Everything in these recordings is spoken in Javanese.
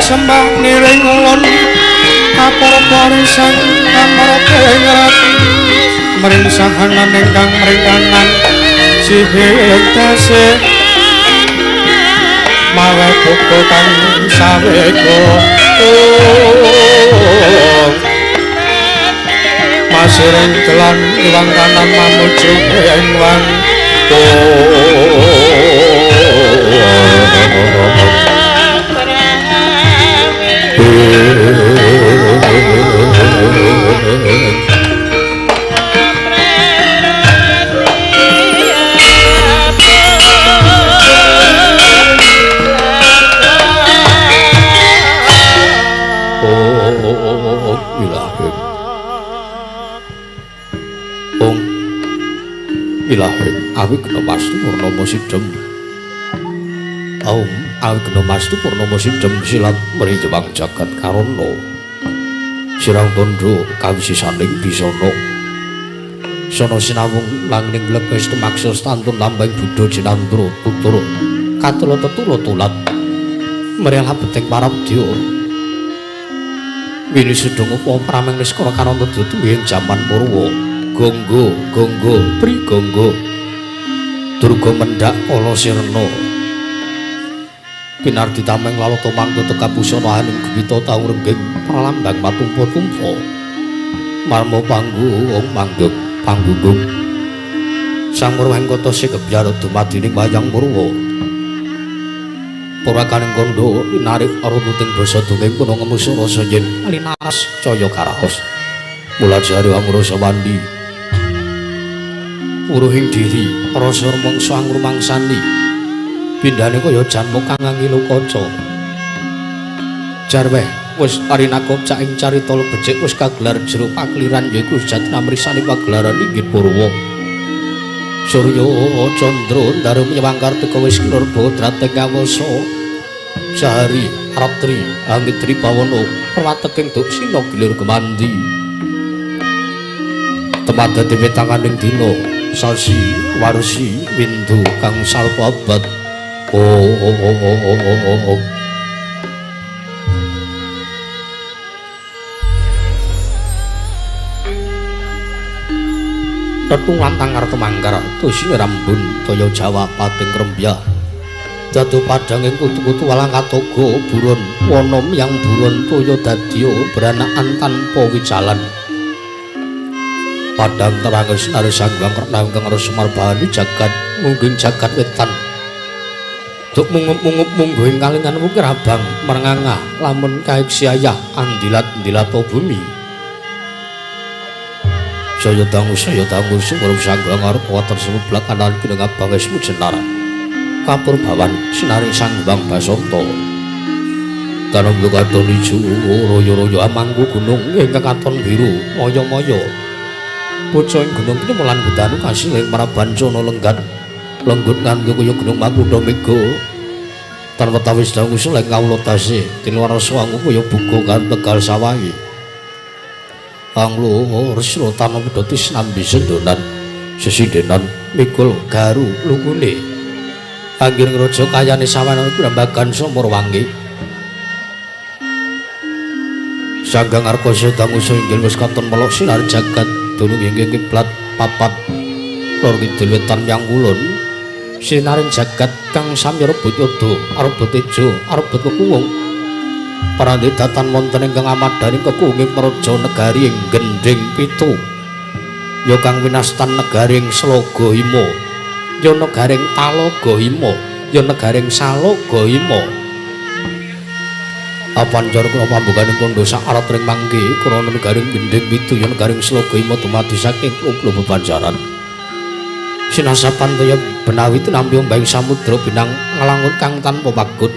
Sembah niring ulun kapara barisan kamara mring sahanan ingkang mringkanan sihing dase mawe buka kang sawega masiring dalan iwang kanan mamuju ing wang. Ilahi awigna mastu purnama sidhem. Aum awigna mastu purnama sidhem silat mrejewang jagat karana. Sirang tandha kawisisaning bisana. Sana sinawung langing mlebes tumaksa stantun lambang buddha jinandra tutur katula tetula tulat. Mrela beting parabdya. Wini sedung upa prameng niskara karanta dudu ing jaman Purwa. Gonggo, gonggo, prigonggo. Durga mendhak kala sirna. Pinardi tameng lalata mangga tekabusana aning gwita taung rengging pralambang matumpa-tumpa. Marma panggung manggeng panggunggung. Sang Murwengkata sikebyar dumadining wayang Purwa. Purwakaning kandha linarik arututing basa dongeng kuna ngemusa rasa yen linaras caya karaos. Mula jare angrasa wandi. Wuruhing diri rasa rumangsa angrumangsani pindhane kaya janma kang ngilu kaca. Jarweh wis arinakop cak ing carita becik wis kagelar jero pakeliran yaiku sejatine mrisani pagelaran inggih Purwa. Surya candra ndaru menyewang kartika wis kinurba drateng kawasa sahari ratri angidri bawana prateking duksina gilir kemandi. Temadati wetanganing dina sasi warsi windu kang salpa abad. Oh oh oh oh oh oh oh. Tetung lantang artemangkar tusine rambun toya Jawa pating rembya dadu padhanging kutu-kutu walang katoga buron wana miyang buron toya dadya beranakan tanpa wijalan. Padang terang sinar sanggang kerna ingkang resmarbani jagat mungging jagat wetan. Duk mungup-mungup mungguh ing kalingan wukir abang merengangah lamun kaiksiayah andilat-ndilato bumi. Saya dangu sumurup sanggang arep water semeblak kanan kineng abang esmu jenar. Kapur bawan sinari sanggang basanta. Tanam lukaton ijo royo-royo amangku gunung ingkang katon biru maya-maya. Bocah ing gunung kini melan budanu kasil ing Prabancana lenggat lenggut nganggo kaya gunung Makudha Mega. Tan wetawis dangu suleng kawula dase tinuwarasa wangu kaya buga kan Tegal sawahi. Anglo resna tanah pedhoti sinambi sendonan sesindenan mikul garu lungune. Anggir ngraja kayane sawanan prambagan sumur wangi. Sanggang Arkasa dangu inggil wis katon melok sinar jagat dunung inggih kiblat papat lor kidul wetan yang kulon sinaring jagat kang sami rebut yodo arebut tejo arebut kekuwung parandhe datan wonten ingkang amadhaning kekuwunging praja negari ing Gendhing Pitu ya kang winastan negaring Sloga Hima ya negaring Talaga Hima ya negaring Salaga Hima. Apancar kula pambukaning kandha sak arat ring mangke krana negaring Gendhing Pitu ya negaring Sloga Hima dumadi saking klub bebanjaran. Sinasapan toya benawi tinampi ombeng samudra binang nglangut kang tanpa pagut.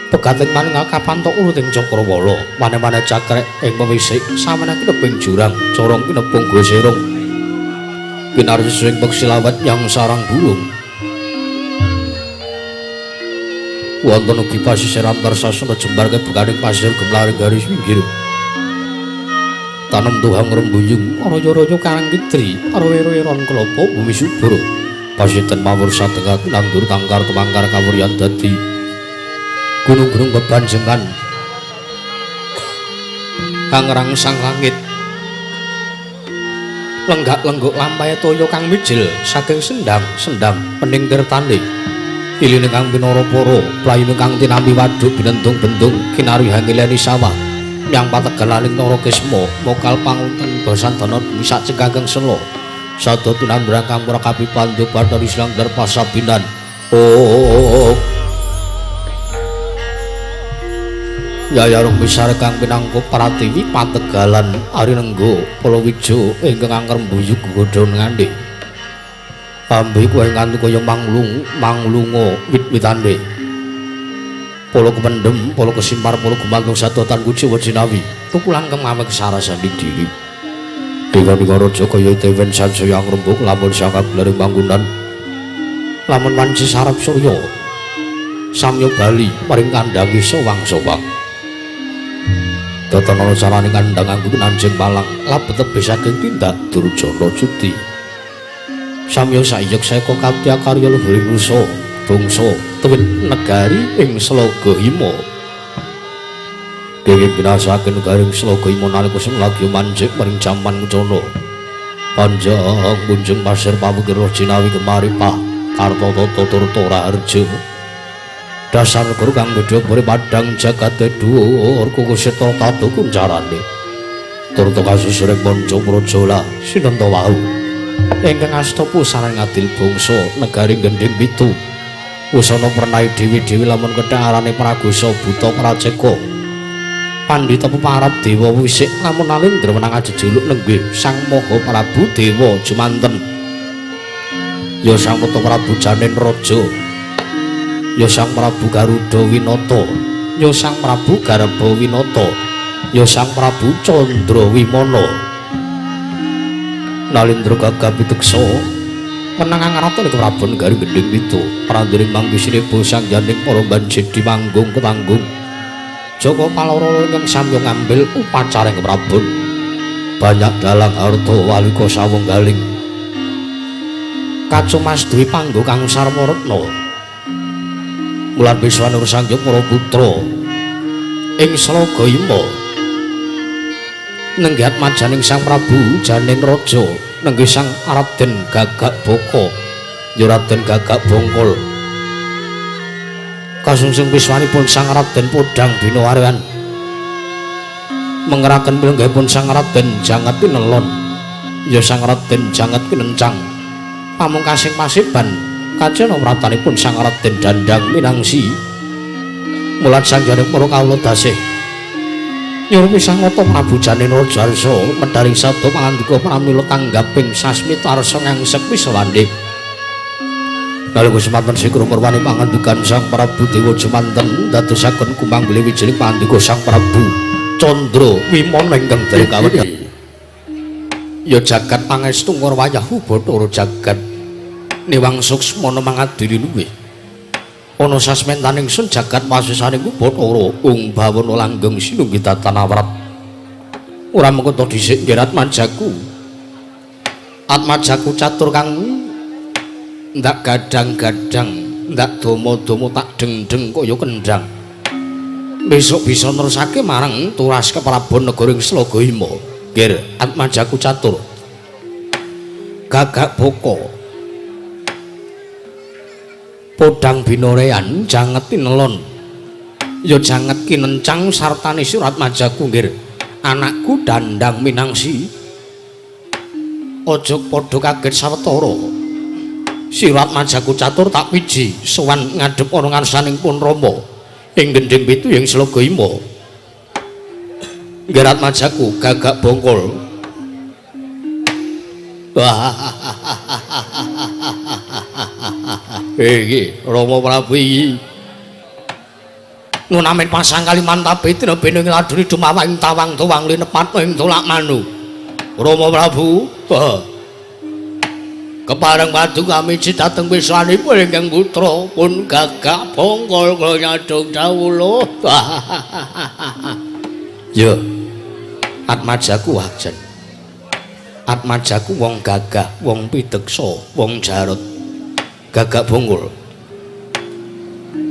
Pegating manunggal kapantok uruting cakrawala, mane-mane cakrek ing pewisik samene kineping jurang, corong kinepung goserong. Kinarsis ing peksilawat yang sarang burung. Wonten ugi pasisir antar sasana jembar kebekaning pasir gemlaring garis pinggir. Tanem tuhang rembuyung raya-raya karang kitri, roe-roe ron kelapa bumi subur. Pasiten mawur satengah nandur tangkar tumangkar kawuryan dadi. Gunung-gunung bebanjengan Kang rangsang langit. Lenggak-lengguk lampahe toya kang mijil saking sendang-sendang pening tirtane. Iline kang pinara para, playune kang tinampi waduk binentung-bentung kinari hangileni sawah. Nyang pategalaning Narakisma, mokal pangunten basandana bumi sak cengkanging sela. Sada tinambrang kang prakapi pandu bathari slanggar pasabinan. Oh. Yayarung misar kang pinangka pratiwi pategalan Arinenggo Palawija ingkang angker mbuyug godhon ngandhe. Ambe kuwi nganti kaya manglung manglunga wit-witane. Pala kependhem, pala kesimpar, pala gumantung sadotan kuciwa jinawi. Tukulan kemawek sarasaning diri. Dewa-dewa raja kaya dewen sansaya ngrembug lamun sang kagelar panggonan. Lamun wanci sarap surya samya bali maring kandhange sowang-sowang. Datan ana carane kandhang anggo nanjing palang labet tebih saking tindak Durjana Cuti. Samya saiyek seka katya karya luhuring nusa bangsa tuwin negari ing Slaga Hima. Dewi binasaken garing Slaga Hima nalika sing lagi manjik maring jaman Kucana. Panjang munjung pasir pawukir jinawi kemari pah karta tata turta raharja. Dasar negara kang gedhe puri padhang jagate dhuwur kukusita tatu kuncarane. Turta kasusuring manca praja sinenta wau. Ingkang asta pusaran ngadil bangsa negari Gendhing Pitu. Wusana pernai dewi-dewi lamun kethek arane Pragosa Buta Praceka. Pandhita peparap dewa wisik lamun Nalendra wenang ajejuluk nenggih Sang Maha Prabu Dewa Jumanten. Ya Sang Putra Prabu Janen Raja. Ya Sang Prabu Garuda Winata, ya Sang Prabu Garba Winata, ya Sang Prabu Candra Wimana. Nalendra gagah piteksa menang angrata ing Prabu Negari Gendhing Pitu. Prandiring manggisinipun sang janing para banjidi manggung ketanggung. Jaka Paloro ingkang samya ngambil upacara ing Prabon. Banyak dalang arta walika sawunggaling. Kacumas dwi panggo kang sarma retna. Mulan Wiswanur sanghyang para putra ing Slaga Hima nenggih atmajaning Sang Prabu Janen Raja nenggih Sang Raden Gagak Baka ya Raden Gagak Bongkol kasungsung wiswanipun Sang Raden Podang Binawaryan mengeraken pilenggahipun Sang Raden Jangat Pinelon ya Sang Raden Jangat Pinencang pamungkasing pasiban kacena wratanipun Sang Raden Dandang Minangsi. Mulat sanjane para kawula dasih nyurupi Sang Nata Prabu Janen Raja Arsa medharing sabda pangandika pramila tanggaping sasmita arsa ngangsep wiswande. Nalika semanten sikra purwane pangandikan Sang Prabu Dewa Jumanten dadosaken kumanggule wijiling pangandika Sang Prabu Candra Wimana ingkang dereng kawedhar. Ya jagat pangestu ngurwayah Bathara jagat niwang suksmana mangadili luwih. Ana sasmentaning sun jagat wasisaning Bathara ung bawana langgeng sinunggi datan awrat. Ora mengko to dhisik nggih atmajaku. Atmajaku catur kang ndak gadang-gadang, ndak domo-domo tak deng-deng kaya kendhang. Besok bisa nerusake marang turas keprabon negara ing Slaga Hima. Nggih atmajaku catur. Gagak Baka Podang binorean janget tinelon ya janget kinencang sartane surat majaku nggih anakku Dandang Minangsi. Aja padha kaget sawetara sirat majaku catur tak piji sowan ngadhep ana ngarsaning pun Rama ing Gendhing Pitu ing Slaga Hima. Nggih atmajaku Gagak Bongkol. Iki Rama Prabu iki ngunamin pasang Kalimantabe dina bene ngladuni dumawang ing tawang tuwang linepat ing tolak manu. Rama Prabu kepareng padu kami dhateng wiswanipun ingkang putra pun Gagak Bongkol kula nyadong dawuh. Ya atmajaku wajen. Atmajaku wong gagah, wong pideksa, wong jarot. Gagak Bongkol.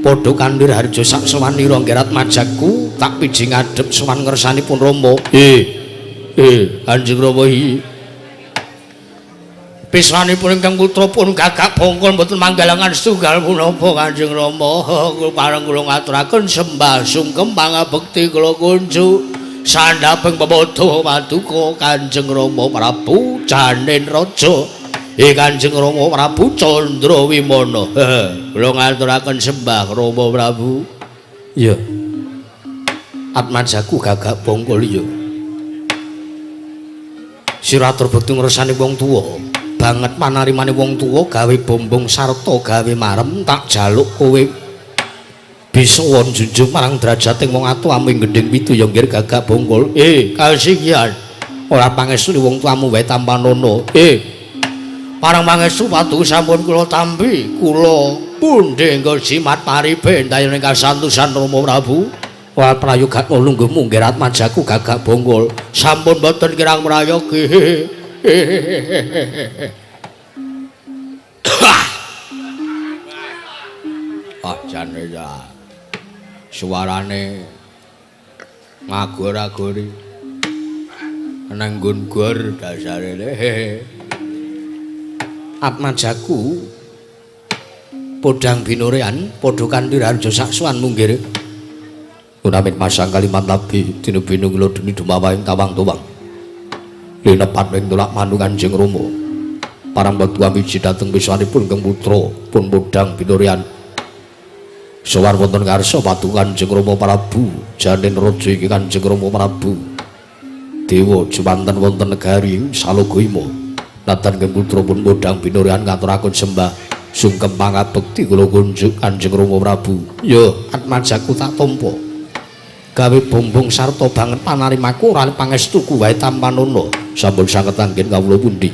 Padha kanthi harja sak sowanira nggih Atmajaku tak piji ngadhep sowan ngersanipun Rama. Kanjeng Rama iki. Pisanipun ingkang putra pun gagak bongkol mboten manggalangan setunggal punapa Kanjeng Rama. Pareng kula ngaturaken sembah sungkem pangabekti kula kunjuk sandhaping pepadha paduka Kanjeng Rama Prabu Janen Raja. Kanjeng Rama Prabu Candra Wimana. Kula ngaturaken sembah Rama Prabu. Iya. Atmajaku gagak bongkol iya. Sira atur bekti ngresani wong tuwa. Banget panarimane wong tuwa gawe bombong sarta gawe marem tak jaluk kowe bisa njunjung marang derajating wong atuwa ing gendhing pitu ya nggih gagak bongkol. Kasinggihan. Ora pangestune wong tuamu wae tampanono. Parang pangestu paduka sampun kula tampi, kula pundhe nggo jimat paribe ndayane kasantosan Rama Prabu. Ora prayoga lungguhmu nggih Atmajaku gagak bongkol. Sampun boten kirang prayogi. Ah jane ya. Suarane ngagor-agori. Nang nggon gor dasare. Atmajaku podang binorean padha kanthi harja saksuwan munggir. Unamit masang kalimat nabi dinubinu nglodeni dumawahing tawang-tuwang. Linepat ing tolak manu Kanjeng Rama. Parang padha miji dhateng pisanipun Kang putra pun podang binorean. Sowan wonten ngarsa paduka Kanjeng Rama Prabu Janen Raja iki Kanjeng Rama Prabu Dewa jumanten wonten negari Salogima. Natan kang putra pun podang binorean ngaturaken sembah sungkem pangabekti kula kunjuk Kanjeng Rama Prabu. Ya, Atmajaku tak tampa. Gawe bombong sarta banget panarimaku ora pangestuku wae tampanono. Sampun sanget anggen kawula pundi.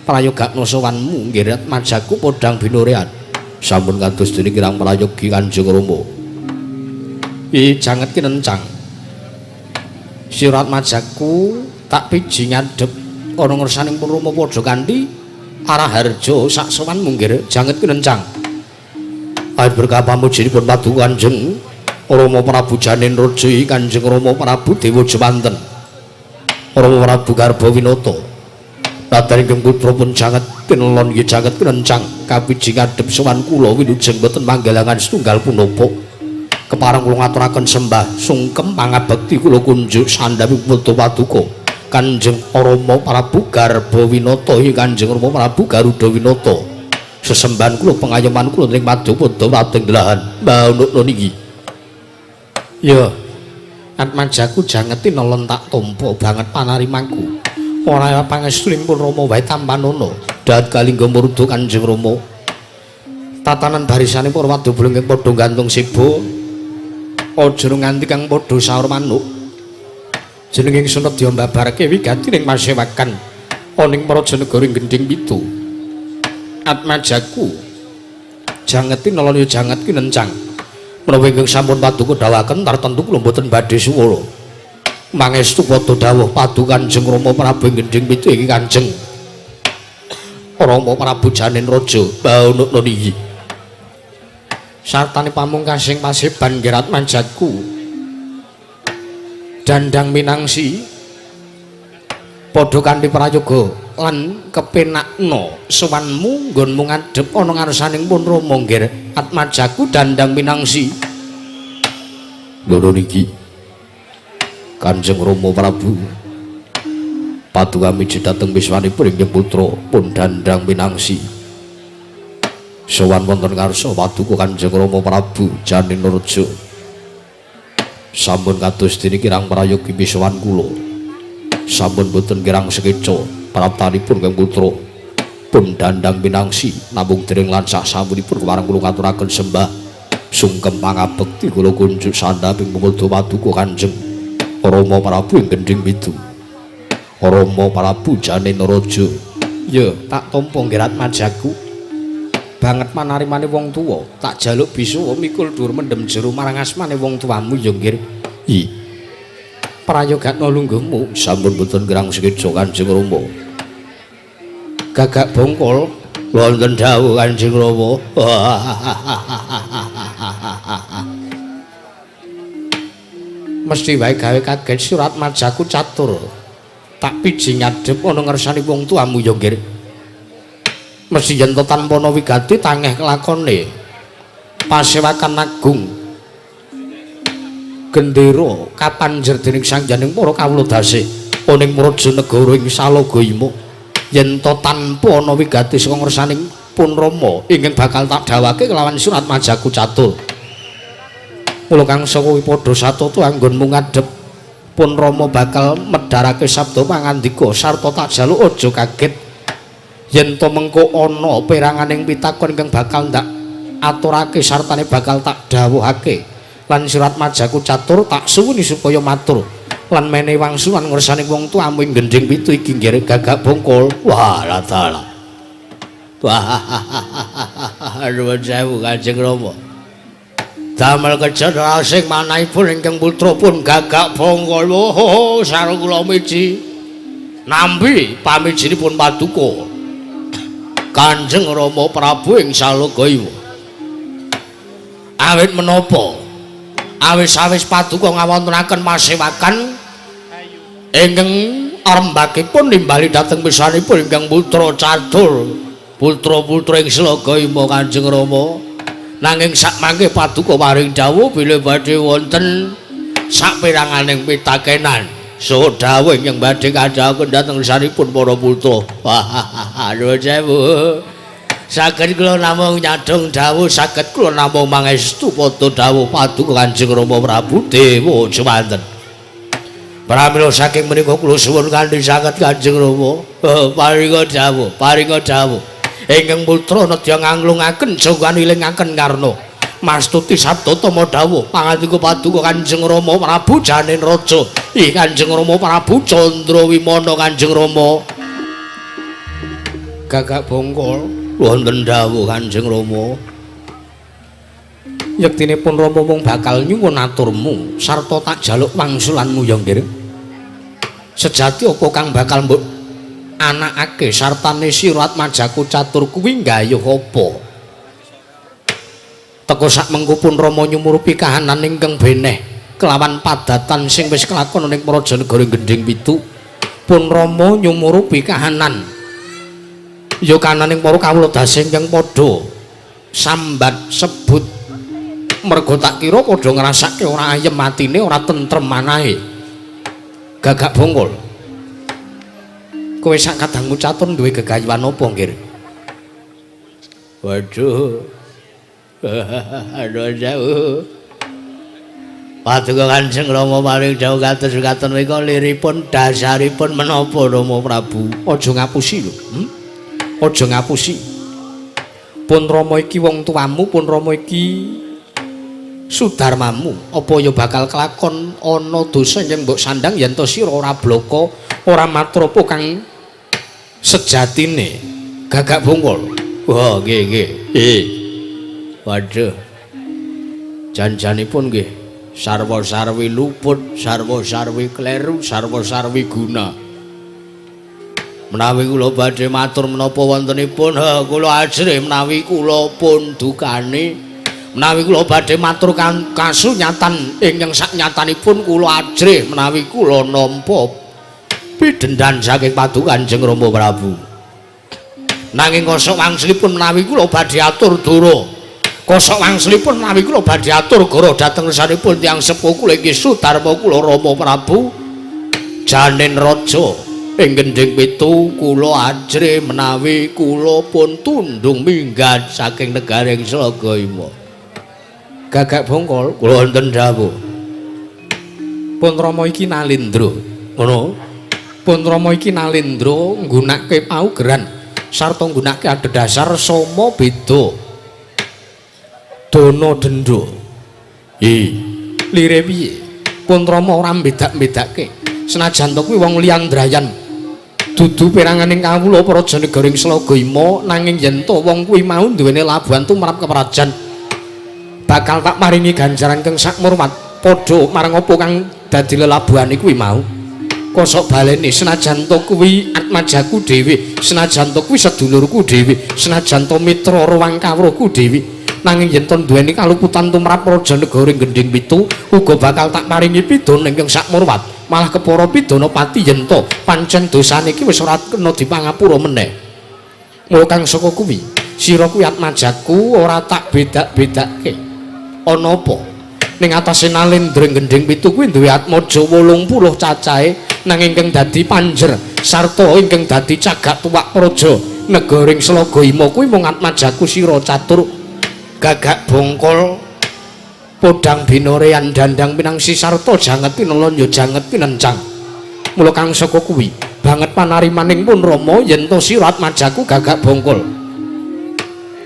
Prayogakna sowanmu nggih Atmajaku podang binorean. Sampun kados dene kirang prayogi Kanjeng Rama. Janget kinencang. Sira Atmajaku tak piji ngadhep ana ngersaning pun Rama padha kanthi araharja sak sowan munggir janget kinencang. Awit berkah pamujinipun paduka Kanjeng Rama Prabu Janen Raja Kanjeng Rama Prabu Dewa Jemanten Rama Prabu Garba Winata. Nadyan ingkang putra pun janget tinelon nggih janget kinencang kapiji ngadhep sowan kula wilujeng boten manggalangan setunggal punapa. Kepareng kula ngaturaken sembah sungkem pangabekti kula kunjuk sandhapi putra paduka Kanjeng Rama Prabu Garba Winata iki Kanjeng Rama Prabu Garuda Winata. Sesembahan kula pengayoman kula ing madyapada pating delahan mbaunukna niki. Ya, Atmajaku jangeti nelen tak tampa banget panarimaku. Ora pangestu pun Rama wae tampanono. Dahat kalingga murda Kanjeng Rama. Tatanan barisane para wadya ingkang padha gantung seba. Aja nganti kang padha saur manuk. Jeneng ingsun nedya mbabarke wigati ning masewakan ana ing praja negara Gendhing Pitu. Atmajaku jangeti nalana janget kinencang. Menawa ingkang sampun paduka dawuhaken tartemtu kula mboten badhe suwala. Mangestu padha dawuh paduka Kanjeng Rama Prabu Gendhing Pitu iki Kanjeng Rama Prabu Janen Raja baunukna niki. Sartane pamungkasing paseban nggih Atmajaku Dandang Minangsi padha kanthi prayoga lan kepenakna sowanmu nggonmu ngadhep ana ngarsaning pun Rama nggih Atmajaku Dandang Minangsi. Loro niki Kanjeng Rama Prabu paduka miji dhateng wiswanipun ingkang putra pun Dandang Minangsi. Sowan wonten ngarsa paduka Kanjeng Rama Prabu Janen Raja. Sampun kados dene kirang prayogi pisowan kula. Sampun boten kirang sekeca praptanipun Kang putra pun Dandang Minangsi namung dereng lan sak sampunipun kepareng kula ngaturaken sembah sungkem pangabekti kula kunjuk sandhaping pemuda paduka Kanjeng Rama Prabu ing Gendhing Pitu. Rama Prabu Janen Raja. Ya, tak tampa nggih Atmajaku. Banget panarimane wong tuwa, tak jaluk bisa mikul dhuwur mendem jero marang asmane wong tuamu ya nggih. I. Prayogakna lungguhmu sampun boten kirang sekeca Kanjeng Rama. Gagak bongkol wonten dawuh Kanjeng Rama. Mesti wae gawe kaget surat majaku catur. Tak piji ngadhep ana ngersani wong tuamu ya, Nggir. Mesti yen to tanpa ana wigati tangeh kelakone. Pasewakan agung gendera kapanjer dening sangjaning para kawula dase oning praja negara ing Salaga Ima. Yen to tanpa ana wigati saka ngersaning pun Rama ingkang bakal tak dawake kelawan surat majaku catur. Mula kang saka kuwi padha satata anggonmu ngadhep pun Rama bakal medharake sabda pangandika sarta tak jaluk aja kaget yen to mengko ana peranganing pitakon ingkang bakal ndak aturake sartane bakal tak dawuhake lan surat majaku catur tak suwuni supaya matur lan menehi wangsulan ngersane wong tuamu ing gendhing pitu iki nggih Gagak Bongkol. Wah la dalah. Wah, nuwun sewu Kanjeng Rama. Damel kejen rasing manahipun ingkang putra pun Gagak Bongkol. Oh, sareng kula miji nampi pamijinipun paduka Kanjeng Rama Prabu ing Salaga Iwa. Awit menapa? Awis-awis paduka ngawontenaken masewakan ingkang rembakipun nimbali dhateng pisanipun ingkang putra catur, putra-putra ing Slaga Ima Kanjeng Rama. Nanging sakmangke paduka paring dawuh bilih badhe wonten saperanganing pitakenan saha dawuh ingkang badhe kandhakaken dhateng sanipun para putra. Wah, nuwun sewu. Saged kula namung nyadhong dawuh, saged kula namung mangestu padha dawuh paduka Kanjeng Rama Prabu Dewa Jewanten. Pramila saking menika kula suwun kanthi sanget Kanjeng Rama, paringa dawuh, paringa dawuh. Ingkang putra nedya nganglungaken jaga ilingaken karna mastuti sabda tama dawuh pangandika paduka Kanjeng Rama Prabu Janen Raja. Ih Kanjeng Rama Prabu Candra Wimana Kanjeng Rama. Gagak Bongkol wonten dawuh Kanjeng Rama. Yektine pun Rama mung bakal nyuwun aturmu sarta tak jaluk wangsulanmu ya nggih. Sejati apa kang bakal mbok anakake sartane sirat majaku catur kuwi nggayuh apa? Teka sak mengko pun Rama nyumurupi kahanan ingkang beneh kelawan padatan sing wis kelakon ning praja negara Gendhing Pitu. Pun Rama nyumurupi kahanan ya kananing para kawula dase ingkang padha sambat sebut merga tak kira padha ngrasake ora ayem atine, ora tentrem manahe. Gagak Bongkol, kowe sak kadangmu catur duwe gegayuhan apa nggih? Waduh. Aduh jauh. Paduka Kanjeng Rama paring dawuh kados mekaten menika liripun dasaripun menapa Rama Prabu? Aja ngapusi lho. Aja ngapusi. Pun Rama iki wong tuamu, pun Rama iki sudarmamu. Apa ya bakal kelakon ana dosa yen mbok sandang yen to sira ora blaka, ora matur apa kang sejatine. Gagak Bongkol. Wah, nggih nggih. Waduh. Jan-janipun nggih sarwa-sarwi luput, sarwa-sarwi kleru, sarwa-sarwi guna. Menawi kula badhe matur menapa wontenipun, kula ajrih menawi kula pun dukani. Menawi kula badhe matur kasunyatan ingkang saknyatanipun kula ajrih menawi kula nampa pidhendan saking paduka Kanjeng Rama Prabu. Nanging kosok wangsulipun menawi kula badhe atur dura. Kosok wangsulipun menawi kula badhe atur gara dhateng ngersanipun tiyang sepuh kula inggih Sudarma kula Rama Prabu Janen Raja ing Gendhing Pitu kula ajrih menawi kula pun tundung minggat saking negaring Slaga Ima. Gagak Bongkol kula wonten dawuh. Pun Rama iki Nalendra. Ngono. Pun Rama iki Nalendra nggunakake paugeran sarta nggunakake adhedhasar sama beda. Dana denda. Lire piye? Pun Rama ora mbedak-mbedake. Senajan to kuwi wong liyandrayan. Dudu peranganing kawula praja negara ing Slaga Ima, nanging yen to wong kuwi mau duweni labuhan tumrap keprajan bakal tak paringi ganjaran kang sakmurwat padha marang apa kang dadi lelabuhane kuwi mau. Kosok balene senajan to kuwi atmajaku dhewe, senajan to kuwi sedulurku dhewe, senajan to mitra ruwang kawruhku dhewe, Nanging yen to duweni kaluputan tumrap raja negara Gending Pitu, uga bakal tak paringi pidana ingkang sakmurwat. Malah kepara pidana pati yen to pancen dosane iki wis ora kena dipangapura meneh. Mula kang saka kuwi, sira kuwi atmajaku ora tak bedak-bedake. Ana apa? Ning atase Nalendra Gending Pitu kuwi duwe atmaja 80 cacahe, nanging ingkang dadi panjer sarta ingkang dadi cagak tuwak praja negaring Slaga Ima kuwi mung atmajaku sira catur gagak bongkol podang binorean dandang pinangsi sarta janget pinelon ya janget pinencang. Mula kang saka kuwi banget panarimaning pun Rama yen to sira atmajaku gagak bongkol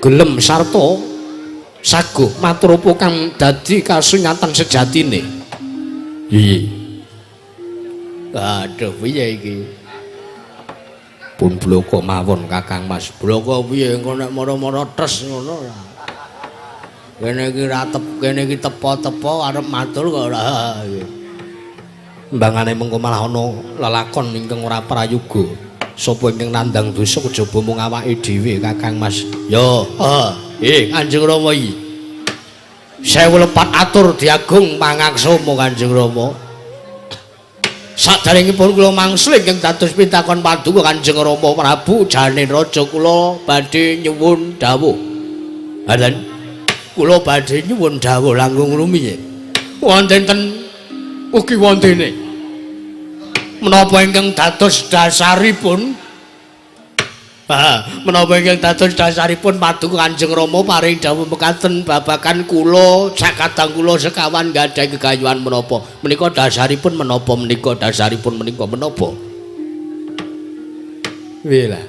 gelem sarta saguh matur apa kang dadi kasunyatan sejatine. Iya. Aduh, piye iki? Pun bloko mawon Kakang Mas. Bloko piye engko nek mara-mara tes ngono lah. Kene iki ra tep, kene iki tepo-tepo arep matur kok ora. Mbangane mengko malah ana lelakon ingkang ora prayoga. Sapa ingkang nandhang dosa kejaba mung awake dhewe Kakang Mas. Yo, heeh. Kanjeng Rama iki. Sewu lepat atur diagung pangaksama Kanjeng Rama. Saderengipun kula mangsul ingkang dados pitakon paduka Kanjeng Rama Prabu Janen Raja kula badhe nyuwun dawuh. Hadan kula badhe nyuwun dawuh langkung rumiyin. Wonten ten ugi wontene menapa ingkang dados dasaripun? Menapa ingkang dados dasaripun paduka Kanjeng Rama paring dawuh mekaten babagan kula sakadang kula sekawan gadhahi gegayuhan menapa? Menika dasaripun menapa, menika dasaripun menika menapa? Piye lah,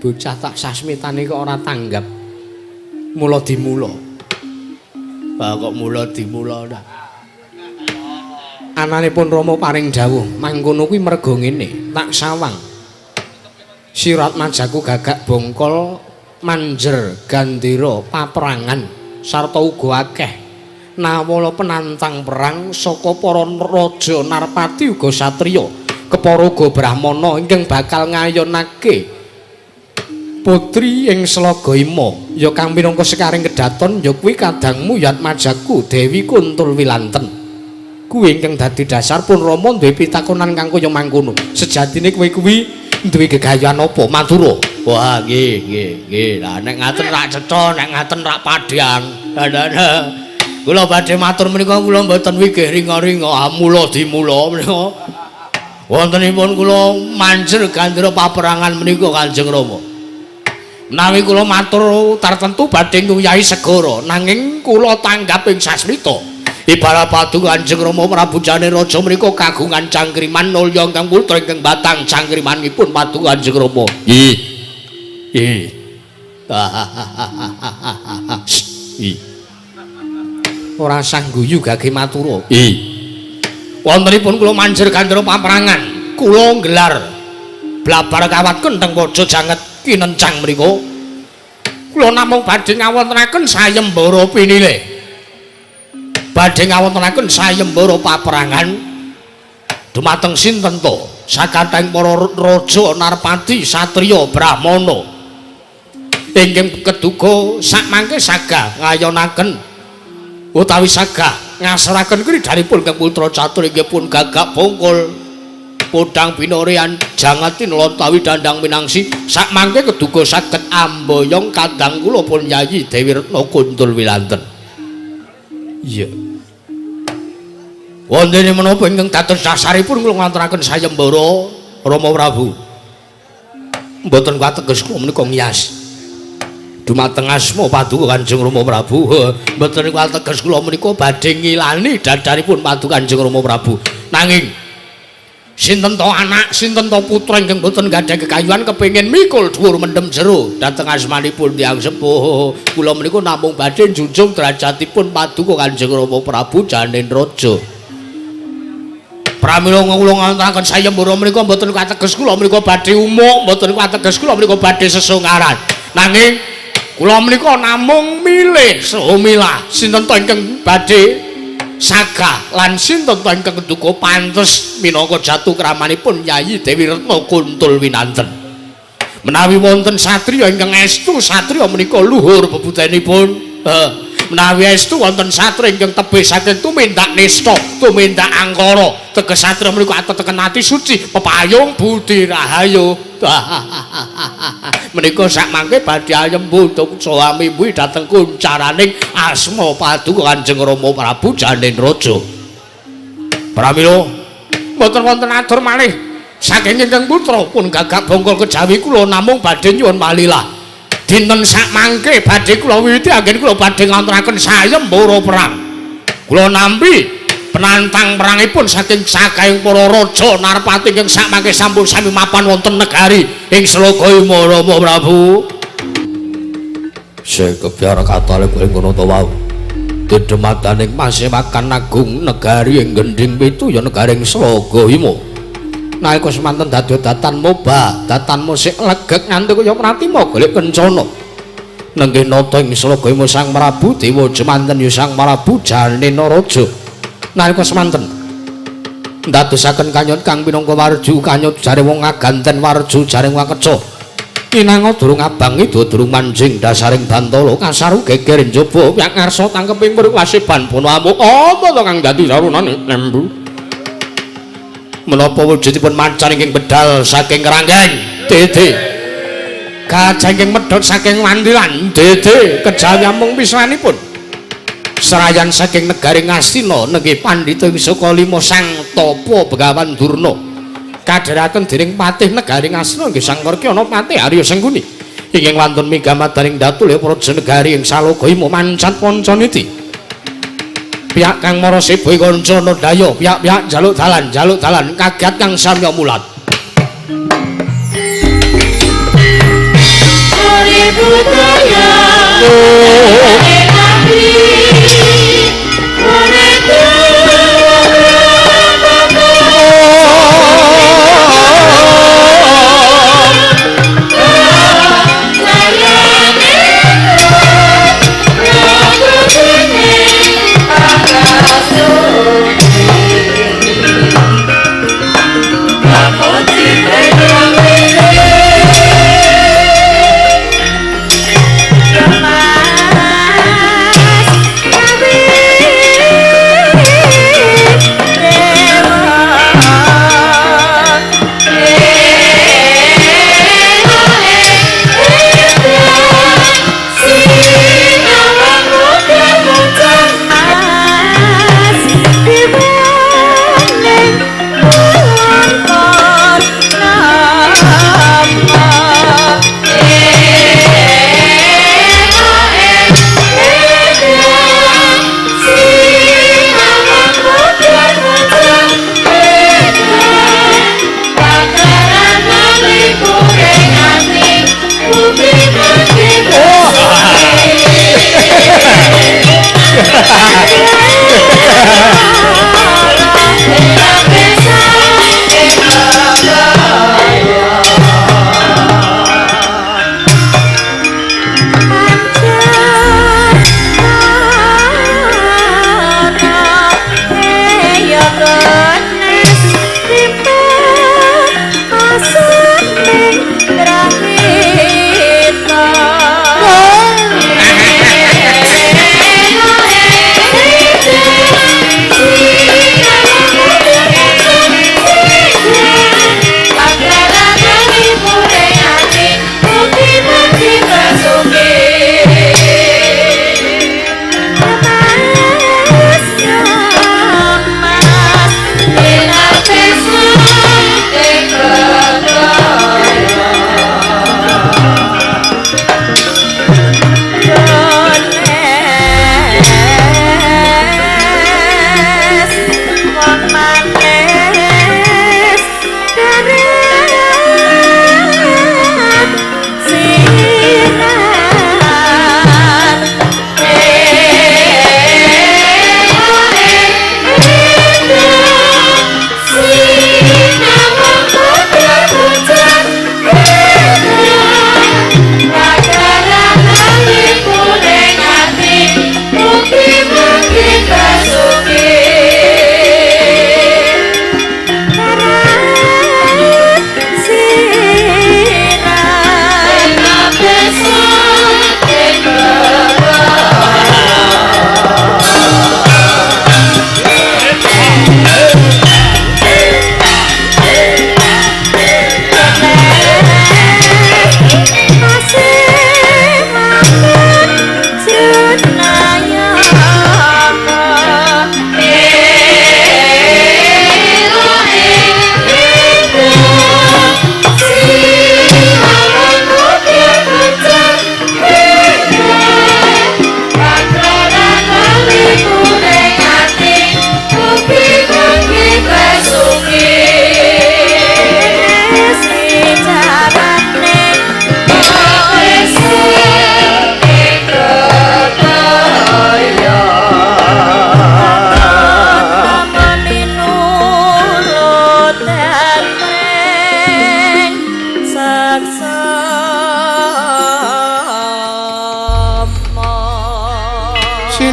bocah tak sasmitane kok ora tanggap. Mula dimula. Ah, kok mula dimula dah. Ananipun Rama paring dawuh mangkono kuwi merga ngene, tak sawang. Sirat majaku gagak bongkol manjer gandira paperangan sarta uga akeh nawala penantang perang saka para raja narpati uga satriya kepara uga brahmana ingkang bakal ngayonake putri ing Slaga Ima ya kang minangka sekaring kedaton ya kuwi kadangmu Yatmajaku Dewi Kuntul Wilanten. Kuwi ingkang dadi dasar pun Rama duwe pitakonan kang kaya mangkono. Sejatine kowe kuwi duwe gegayan apa Madura? Wah, nggih, nggih, nggih. Lah nek ngaten rak cetha, nek ngaten rak padhang. Kula badhe matur menika kula mboten wigih ringa-ringa, mula dimula menika. Wontenipun kula manjer gandra paperangan menika Kanjeng Rama. Menawi kula matur tartentu badhe nguyahi segara, nanging kula tanggap ing sasmita. Ibarat paduka Kanjeng Rama Prabu Jane Raja menika kagungan cangkriman nulya ingkang putra ingkang batang cangkrimanipun paduka Kanjeng Rama. Nggih. Nggih. Ih. Ora sah guyu gage matura. Nggih. Wontenipun kula manjer gandra paperangan, kula nggelar blabar kawat kentheng waja janget kinencang mriku. Kula namung badhe ngawontenaken sayembara pinilih. Badhe ngawontenaken sayembara paperangan dumateng sinten to? Sakathahing para raja narpati satriya brahmana ingkang keduga sakmangke sagah ngayonaken utawi sagah ngasraken kridhanipun kang putra catur inggih pun gagak bongkol podang binorean jangatin utawi dandang minangsi sakmangke keduga saged amboyong kadang kula pun Yayi Dewi Retna Kuntul Wilanten. Iya. Wontene menapa ingkang dados dasaripun kula nganturaken sayembara Rama Prabu? Mboten kateges kula menika ngiyas dumateng asma paduka Kanjeng Rama Prabu. Mboten kateges kula menika badhe ngilani dadaripun paduka Kanjeng Rama Prabu. Nanging sinten to anak, sinten to putra ingkang boten gadhah kekayuan kepengin mikul dhuwur mendem jero dhateng asmanipun tiyang sepuh. Kula menika namung badhe njunjung derajatipun paduka Kanjeng Rama Prabu Janen Raja. Pramila kula ngantokaken sayembara menika mboten kateges kula menika badhe umuk, mboten kateges kula menika badhe sesongaran. Nanging kula menika namung milih saha milah sinten to ingkang badhe sagah lan sinten to ingkang keduga pantes minangka jatuh kramanipun Yayi Dewi Retna Kuntul Winanten. Menawi wonten satriya ingkang estu satriya menika luhur bebudanipun. Menawi estu wonten satria ingkang tebih saking tumindak nista, tumindak angkara. Teges satria menika ateteken ati suci, pepayung budi rahayu. Menika sakmangke badhe ayembu tuksa amimbu dhateng kuncaraning asma paduka Kanjeng Rama Prabu Janenraja. Pramila mboten wonten atur malih saking ingkang putra pun gagak bongkol kejawi kula namung badhe nyuwun malilah. Dinten sakmangke badhe kula wiwiti anggen kula badhe nganturaken sayembara perang. Kula nampi penantang perangipun saking sakahing para raja narpati ingkang sakmangke sampun sami mapan wonten negari ing Sloga Ima Rama Prabu. Sing kebyar katale kuwi ngono to wau. Dedemadaning masewakan agung negari ing Gendhing Pitu ya negari ing Sloga Ima. Nalika semanten dadi datan moba, datan musik legek nganti kaya pratima golek kencana. Nenggih nata ing Sloga Ima Sang Prabu Dewa Jemanten ya Sang Prabu Janenaraja. Nalika semanten ndadosaken kanyut kang pinangka warju kanyut jare wong ngaganten warju jare wong keca. Kinanga durung abang ida durung manjing dasaring bantala kasaru geger njaba pihak ngarsa tangkeping mriwasiban bono amuk. Apa to kang dadi sarunane lembu? Menapa wujudipun macan ingkang bedal saking keranggeng? Dede. Gajah ingkang medhot saking wandilan? Dede. Kejawi amung pisranipun serayan saking negari Ngastina nenggih pandhita ing Sukalima Sang Tapa Begawan Durna. Kadheraken dening patih negari Ngastina nggih Sang Karkyana patih Arya Sengkuni ingkang wantun migamadaning datulya praja negari ing Salaga Ima mancat pancaniti. Pihak kang mara sebo kancana daya, pihak-pihak njaluk dalan, njaluk dalan kaget kang samya mulat. Budaya Mas.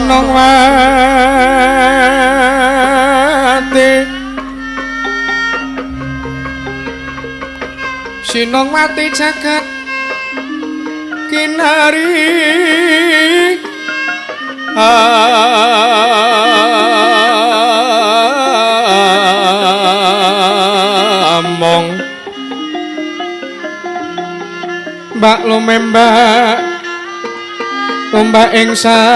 Sinongwati Sinongwati jagat kinari among mbak lumembak ombak ing samudra.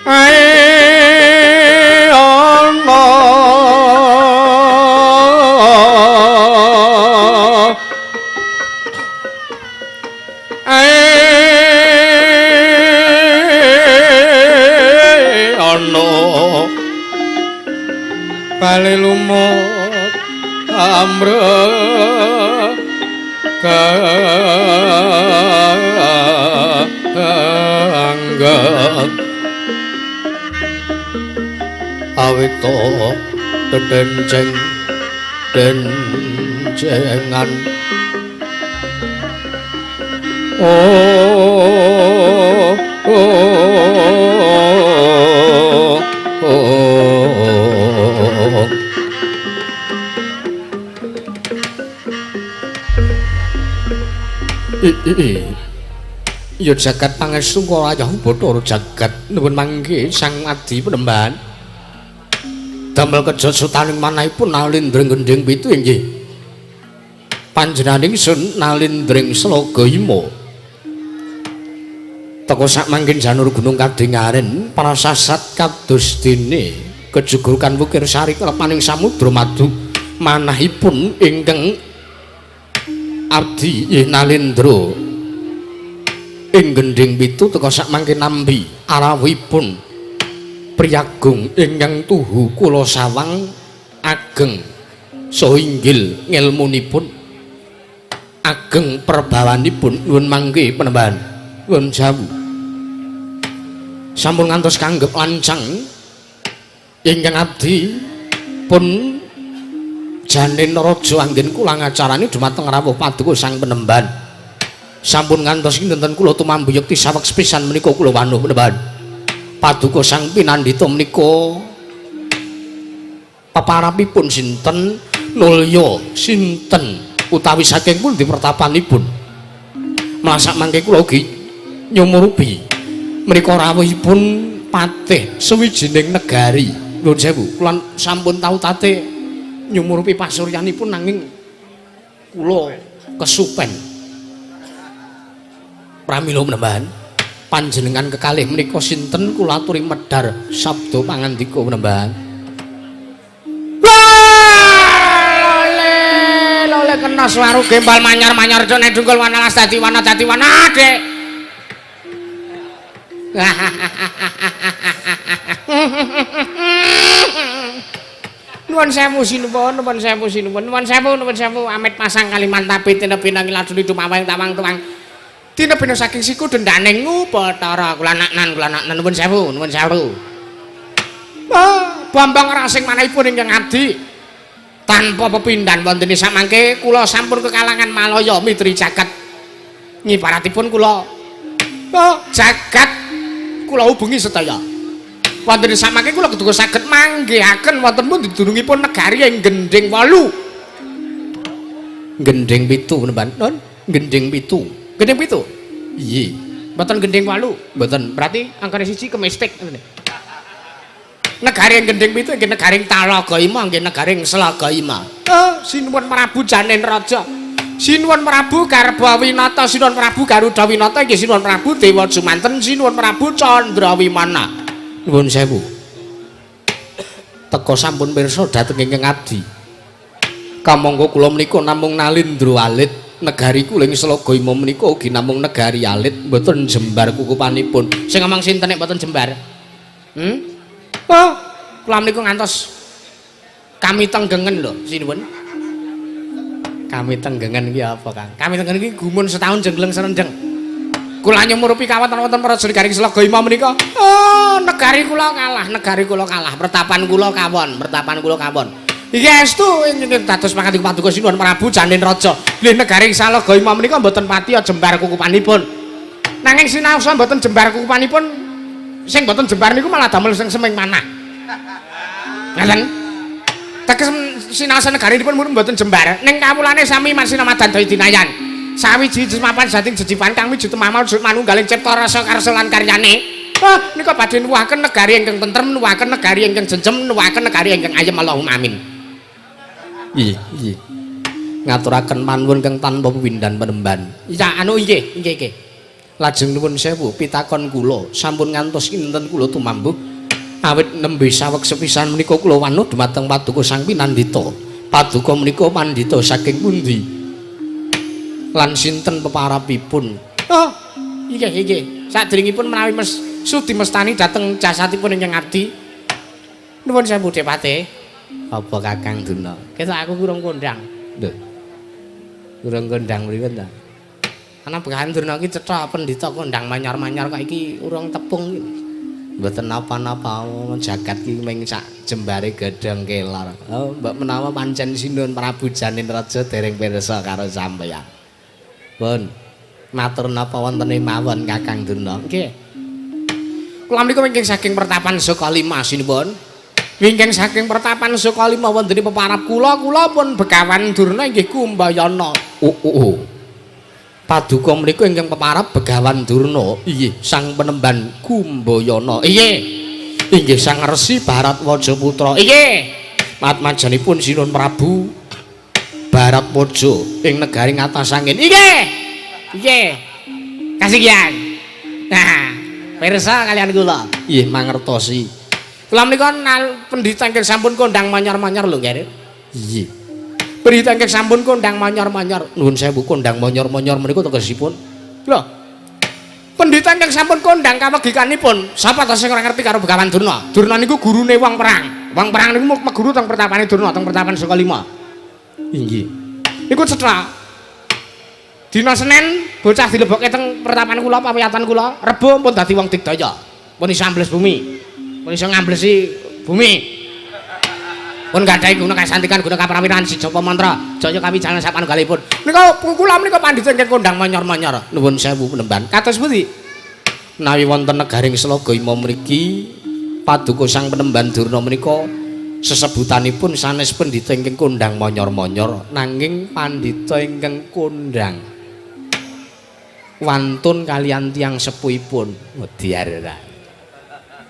Ae ana ae ana bali lumut amre kanggeng awita dedenceng dencengan. Oh oh oh Ya jagat pangestu kaya Bathara jagat nuwun mangke Sang Adi Penemban. Damel kejot sutaning manahipun nalindring gendhing pitu inggih. Panjenenganing sun nalindring Slaga Ima. Teka sak mangkin janur gunung kadingaren prasasat kados dene kejugurukan wukir sari kelepaning samudra madu manahipun ingkang abdi nalindra ing gendhing pitu teka sak mangke nampi arawuhipun priyagung ingkang tuhu kula sawang ageng saha inggil ngelmunipun ageng perbawanipun nuwun mangke penemban nuwun sewu sampun ngantos kanggep lancang ingkang abdi pun janen raja anggen kula ngacarani dumateng rawuh paduka sang penemban. Sampun ngantos kinten kula tumambu yekti saweg sepisan menika kula wanuh penemban. Paduka sang pinandhita menika peparapipun sinten nulya sinten utawi saking pundi pertapanipun. Mlasak mangke kula ugi nyumurupi menika rawuhipun patih sawijining negari. Nuwun sewu, kula sampun tau tate nyumurupi pasuryanipun nanging kula kesupen. Pramila penemban panjenengan kekalih menika sinten kula aturi medhar sabda pangandika penemban. Lole lole kena swaru gembal manyar-manyar jone dungkul wanalas dadi wana dadi wana Dik. Nuwun sewu sinuwun, nuwun sewu sinuwun, nuwun sewu, nuwun sewu amit pasang Kalimantan tinebinang laduni dumawang tawang tuwang. Tinebina saking siku dendaning Bathara kula naknan kula naknan nuwun sewu, nuwun sewu. Ah, Bambang Rasing manahipun ingkang abdi tanpa pepindhan wonten samangke kula sampun kekalangan Malaya mitri jagat. Ngibaratipun kula oh, jagat kula hubungi sedaya. Wonten samangke kula keduga saged manggihaken wonten pundi dunungipun negari ing Gendhing 8. Gendhing 7 penemban. Nun, Gendhing 7. Gendhing 7. Iya. Mboten Gendhing 8. Mboten. Berarti angkane 1 kemistik ngene. Negari ing Gendhing 7 nggih negari Talaga Ima nggih negari Slaga Ima. Oh, sinuwun Prabu Janen Raja. Sinuwun Prabu Garba Winata, sinuwun Prabu Garuda Winata nggih sinuwun Prabu Dewa Jumanten, sinuwun Prabu Candra Wimana. Nuwun sewu. Teka sampun pirsa dhateng ingkang abdi. Kamangka kula menika namung nalindra alit negari kula ing Slaga Ima menika ugi namung negari alit mboten jembar kukupanipun. Sing ngomong sinten nek mboten jembar? Hmm? Oh, kula menika ngantos kami tenggengen lho, sinuwun. Kami tenggengen iki apa, Kang? Kami tenggengen iki gumun setahun jengleng serendeng. Kula nyumurupi kawonten-wonten praja negari Slaga Ima menika. Oh, negari kula kalah, negari kula kalah, pertapan kula kawon, pertapan kula kawon. Iki estu ingkang dados pangandika paduka Sinuwun Prabu Janin Raja. Bilih negari Salaga Ima menika mboten patiya jembar kukupanipun. Nanging sinaosa mboten jembar kukupanipun, sing mboten jembar niku malah damel sing seming manah. Ngaten. Teges sinaosa negarinipun mboten jembar, ning kawulane sami masinamadan daya dinayan. Sawiji mapan sating jejipan kang wujud temamau manunggaling cipta rasa karsa lan karyane. Ah, nika badhe nuwuhaken negari ingkang tentrem, nuwuhaken negari ingkang jenjem, nuwuhaken negari ingkang ayem. Allahumma amin. Nggih, nggih. Ngaturaken panuwun kang tanpa pepindhan penemban. Iya, anu nggih, nggih, nggih. Lajeng nuwun sewu pitakon kula, sampun ngantos kinten kula tumambuh awit nembe saweg sepisan menika kula wanuh dumateng paduka Sang Pinandita. Paduka menika pandhita saking pundi? Lan sinten peparapipun? Oh, nggih, nggih. Sadèrèngipun menawi mes sudi mestani dhateng jasatipun ingkang abdi. Nuwun sewu Depate. Apa Kakang Durna? Ketok aku kurang kondang. Lho. Kurang kondang pripun ta? Ana Begawan Durna iki cetha pendhita kondang manyar-manyar kok iki urung tepung iki. Mboten napa-napa jagat iki ming sak jembare gedhong kelor. Oh, mbok menawa pancen Sinuwun Prabu Janin Raja dereng pirsa karo sampeyan. Pun matur napa wontene mawon Kakang Durna. Nggih. Kula menika wingking saking pertapan Sukalima sinuwun. Wingking saking pertapan Sukalima wontene peparap kula, kula pun Begawan Durna inggih Kumbayana. Oh. Paduka menika ingkang peparap Begawan Durna, inggih sang penemban Kumbayana. Inggih. Inggih Sang Resi Baratwaja Putra. Inggih. Matmajanipun Sinuwun Prabu Baratwaja ing negari Ngatasangin. Inggih. Inggih. Kasinggihan. Nah, pirsa kalian kula. Nggih, mangertosi. Kula menika pendhita ingkang sampun kondang manyor-manyor lho, nggih. Nggih. Pendhita ingkang sampun kondang manyor-manyor. Nuwun sewu kondang manyor-manyor menika tegesipun. Lho. Pendhita ingkang sampun kondang kawegikanipun, sapa ta sing ora ngerti karo Begawan Durna? Durna niku gurune wong perang. Wong perang niku meguru teng pertapane Durna, teng pertapan Sukalima. Inggih. Niku cetha. Dina Senin bocah dilebokke teng pertapan kula, pawiyatan kula, Rebo pun dadi wong digdaya. Pun iso ambles bumi. Pun iso ngamblesi bumi. Pun gadhahi guna kasantikan, guna kaprawiran, sijapa mantra, jaya kawijayan sapanunggalipun. Nika kula menika pandhita ingkang kondang manyor-manyor. Nuwun sewu penemban. Kados pundi? Menawi wonten negaring Slaga Ima mriki paduka Sang Penemban Durna menika sesebutanipun sanes pendhita ingkang kondang manyor-manyor, nanging pandhita ingkang kondang wantun kalian tiyang sepuhipun. Wediar ora.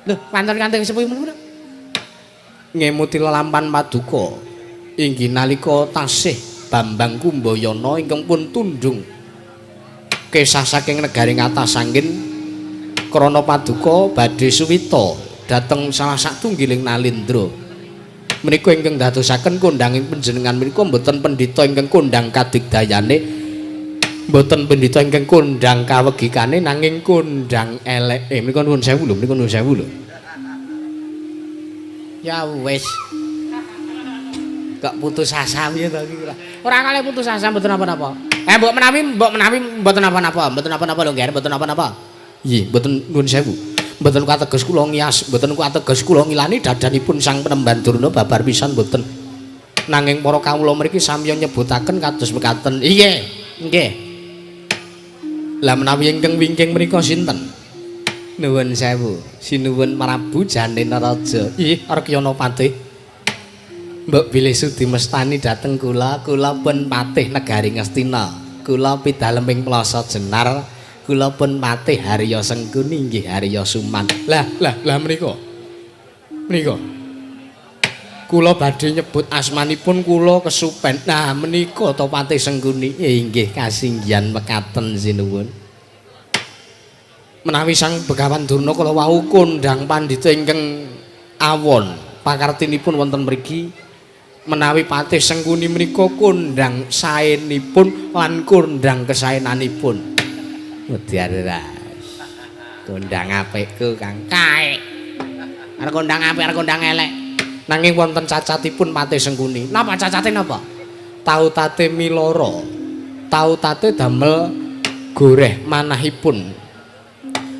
Lho, wantun kalian sepuhipun menapa? Ngemuti lelampan paduka inggih nalika tasih Bambang Kumbayana ingkang pun tundhung kesah saking negari Ngatasangin krana paduka badhe suwita dhateng salah satunggiling nalindra. Menika ingkang dadosaken kondanging panjenengan menika mboten pendhita ingkang kondang kadigdayane, mboten pendhita ingkang kondang kawegikane, nanging kondang eleke. Menika nuwun sewu lho, menika nuwun sewu lho. Ya wis. Kok putus asa piye to iki? Ora kalih putus asa mboten napa-napa. Mbok menawi mboten napa-napa, mboten napa-napa lho, Ngger, mboten napa-napa. Nggih, mboten nuwun sewu. Mboten kateges kula ngiyas, mboten kateges kula ngilani dadanipun Sang Penemban Durna babar pisan mboten. Nanging para kawula mriki samiya nyebutaken kados mekaten. Nggih, nggih. Lah menawi ingkang wingking menika sinten? Nuwun sewu, sinuwun Prabu Janin Raja. Ih, Arkyana Patih. Mbok bilih sudi mestani dhateng kula, kula pun patih negari Ngastina. Kula pidaleming Plaza Jenar, kula pun patih Harya Sengkuni inggih Harya Suman. Lah, lah, lah menika. Menika. Kula badhe nyebut asmanipun kula kesupen. Nah, menika to Patih Sengkuni. Inggih kasinggihan mekaten sinuwun. Menawi Sang Begawan Durna kala wau kondhang pandhita ingkang awon pakartinipun wonten mriki, menawi Patih Sengkuni menika kondhang saenipun lan kondhang kesaenanipun. Wedi. Kondhang apikku Kang. Kae. Arep kondhang apik arep kondhang elek. Nanging wonten cacatipun Patih Sengkuni. Napa cacate napa? Tau tate miloro. Tau tate damel goreh manahipun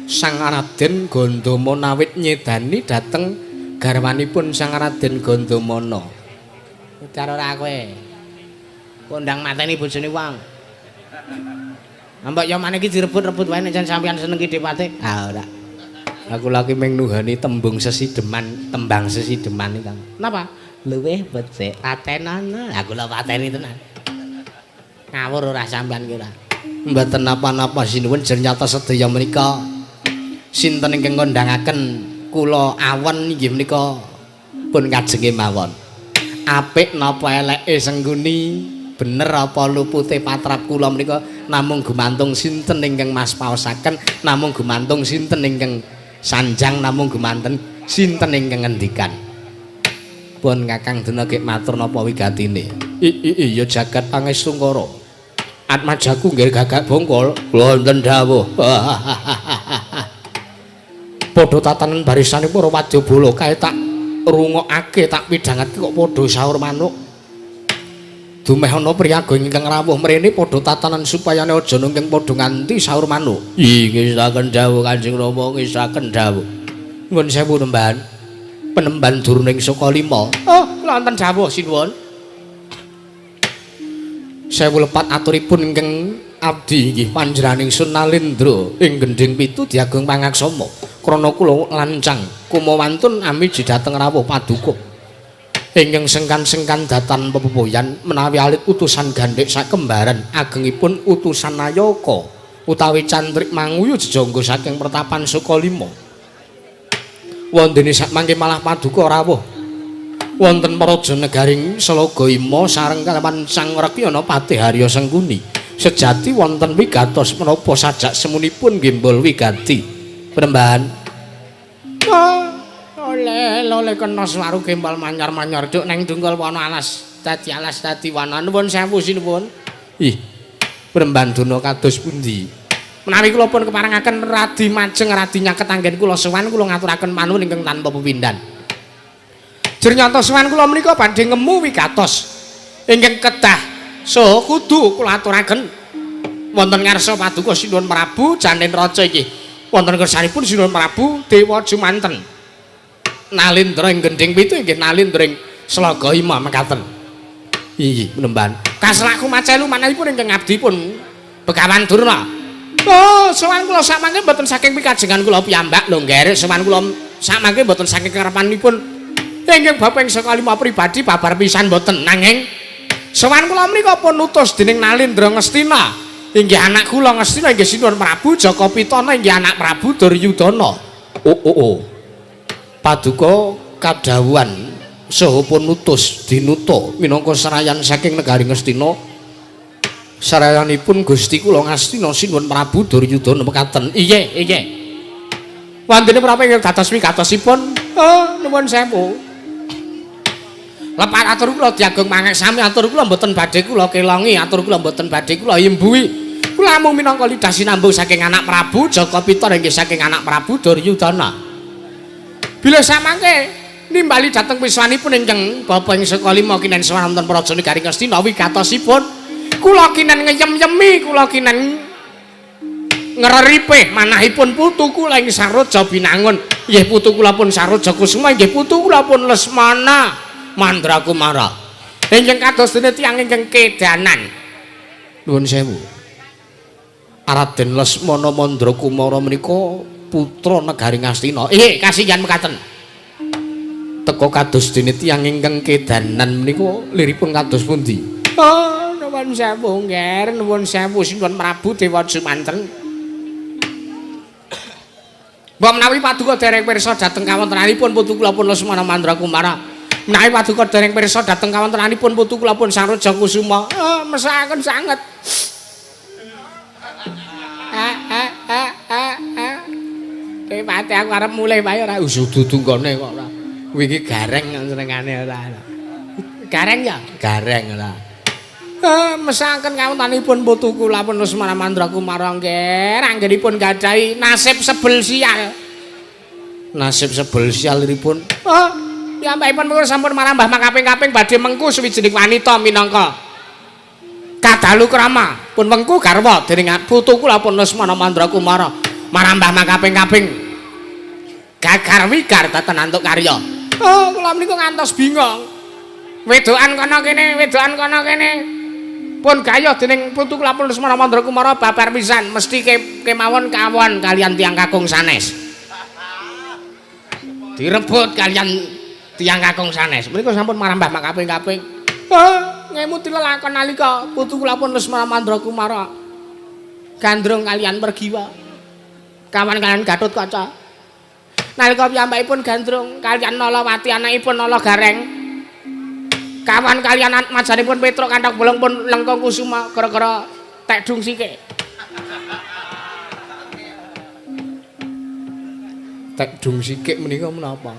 Sang Raden Gandamana awit nyedani dhateng garwanipun Sang Raden Gandamana. Udar ora kowe. Kondang mateni bojone wong. Mbok ya maneh iki direbut-rebut wae nek jan sampeyan seneng ki Depate. Ah ora. Aku lagi mung nuhani tembung sesideman, tembang sesideman iki, Kang. Napa? Luwih becik patenana. Aku lho pateni tenan. Ngawur ora sampeyan ki ora. Mboten napa-napa sinuwun jer nyata sedaya menika sinten ingkang ngondhangaken kula awen inggih menika pun kajenge mawon. Apik napa eleke Sengguni, bener apa lupute patrap kula menika namung gumantung sinten ingkang mas paosaken, namung gumantung sinten ingkang sanjang, namung gumanten sinten ingkang ngendikan. Pun Kakang Dena gek matur napa wigatine? Iya jagat pangestungkara. Atmajaku nggih gagak bongkol. Wonten dawuh. Padha tatanan barisane para wadyabala kae tak rungokake, tak pidhangatke kok padha saur manuk. Dumeh ana priyaga ingkang rawuh mrene padha tatanan supayane aja nungking padha nganti saur manuk. Nggih dawuh Kanjeng Rama, ngesaken dawuh. Nuwun sewu nembahan. Penemban Durning Sukalima. Oh, kula wonten dawuh sinuwun. Sewu lepat aturipun ingkang abdi inggih panjenenganing Sun Nalendra ing gendhing pitu diagung pangaksama. Krana kula lancang kumawantun amiji dhateng rawuh paduka. Ingkang sengkan-sengkan datan pepepoyan menawi alit utusan gandhek sakembaran agengipun utusan Nayaka utawi cantrik manguyu jejangga saking pertapan Sukalima. Wondene sakmangke malah paduka rawuh wonten praja negaring Selaga Ima sareng kalawan Sang Rekyana Patih Harya Sengkuni. Sejati wonten wigatos menapa sajak semunipun gembol wigati. Penembahan. Oleh oleh kena swaru gembol manyar-manyar duk neng dungkul wana alas dadi alas dadi wana. Nuwun sewu sinuwun. Ih, Penembahan Durna kados pundi? Menawi kula pun keparengaken radi majeng radi nyaket anggen kula sowan kula ngaturaken panuwun ingkang tanpa pepindhan. Jernyata sowan kula menika badhe ngemu wigatos ingkang kedah saha kudu kula aturaken wonten ngarsa paduka Sinuwun Prabu Janen Raja inggih. Wonten kersanipun Sinuwun Prabu Dewa Jumanten. Nalendra ing gendhing pitu inggih nalendra ing Slaga Ima mekaten. Inggih penembahan. Kaslaku macelu manahipun ingkang abdi pun Begawan Durna. Oh, sowan kula sakmangke mboten saking pikajengan kula piyambak lho nggih. Sowan kula sakmangke mboten saking karepanipun ingkang bapa ing saka lima pribadi babar pisan mboten. Nanging sowan kula menika pun utus dening Nalendra Ngastina. Inggih anak kula Ngastina inggih Sinuwun Prabu Jaka Pitana inggih anak Prabu Duryudana. Oh oh oh. Paduka kadhawuhan saha pun utus dinuta minangka serayan saking negari Ngastina. Sarayanipun Gusti kula Ngastina Sinuwun Prabu Duryudana mekaten. Iya, iya. Wantene prapa ingkang dados wigatosipun? Oh, nuwun sewu. Lepat atur kula diagung mangeksami atur kula mboten badhe kula kelongi, atur kula mboten badhe kula imbuhi. Kula namung minangka lidah sinambung saking anak Prabu Jaka Pitana inggih saking anak Prabu Duryudana. Bila samangke nimbali dhateng wiswanipun ingkang bapa ing saka lima kinen sowan wonten praja negari Ngastina wigatosipun kula kinen ngeyem-yemi, kula kinen ngreripih manahipun putu kula ing Saroja Binangun. Nggih putu kula pun Saroja Kusuma, nggih putu kula pun Lesmana Mandrakumara. Ingkang kados dene tiyang ingkang kedanan. Nuwun sewu. Raden Lesmana Mandrakumara menika putra negari Ngastina. Nggih, kasihan mekaten. Teka kados dene tiyang ingkang kedanan menika liripun kados pundi? Oh, nuwun sewu nggih, nuwun sewu Sinuwun Prabu Dewa Jumanten. Mbok menawi paduka dereng pirsa dhateng kawontenanipun putu kula pun Lesmana Mandrakumara. Menawi paduka dereng pirsa dhateng kawontenanipun putu kula pun Saroja Kusuma. Oh, mesakaken sanget. Ah ah ah ah ah. Depate aku arep mulih wae ora dudu nggone kok ora. Kuwi iki gareng senengane ora. Gareng ya? Gareng ora. Mesaken kawontenanipun putu kula pun Lesmana Mandrakumara nggih, anggenipun gadhahi nasib sebel sial. Nasib sebel sialipun. Oh, piyambakipun menika sampun marambah makaping-kaping badhe mengku suwijining wanita minangka kadalu krama pun wengku garwa dening putu kula pun Lesmana Mandrakumara marambah makaping-kaping gagar wigar dhateng antuk karya. Oh, kula menika ngantos bingung. Wedokan kono kene, wedokan kono kene. Pun gayuh dening putu kula pun Lesmana Mandra Kumara babar pisan, mesti kemawon kawon kalian tiyang kakung sanes. Direbut kalian tiyang kakung sanes. Menika sampun marambah makaping-kaping. Oh, ngemuti lelakon nalika putu kula pun Lesmana Mandra Kumara gandrung kalian Pergiwa. Kawan kalian Gatotkaca. Nalika piyambakipun gandrung kalian Nalawati anakipun Nala Gareng. Kawan kalian atmajanipun Petruk kanthok bolong pun Lengkung Kusuma gara-gara tekdung sikik. Tekdung sikik menika menapa?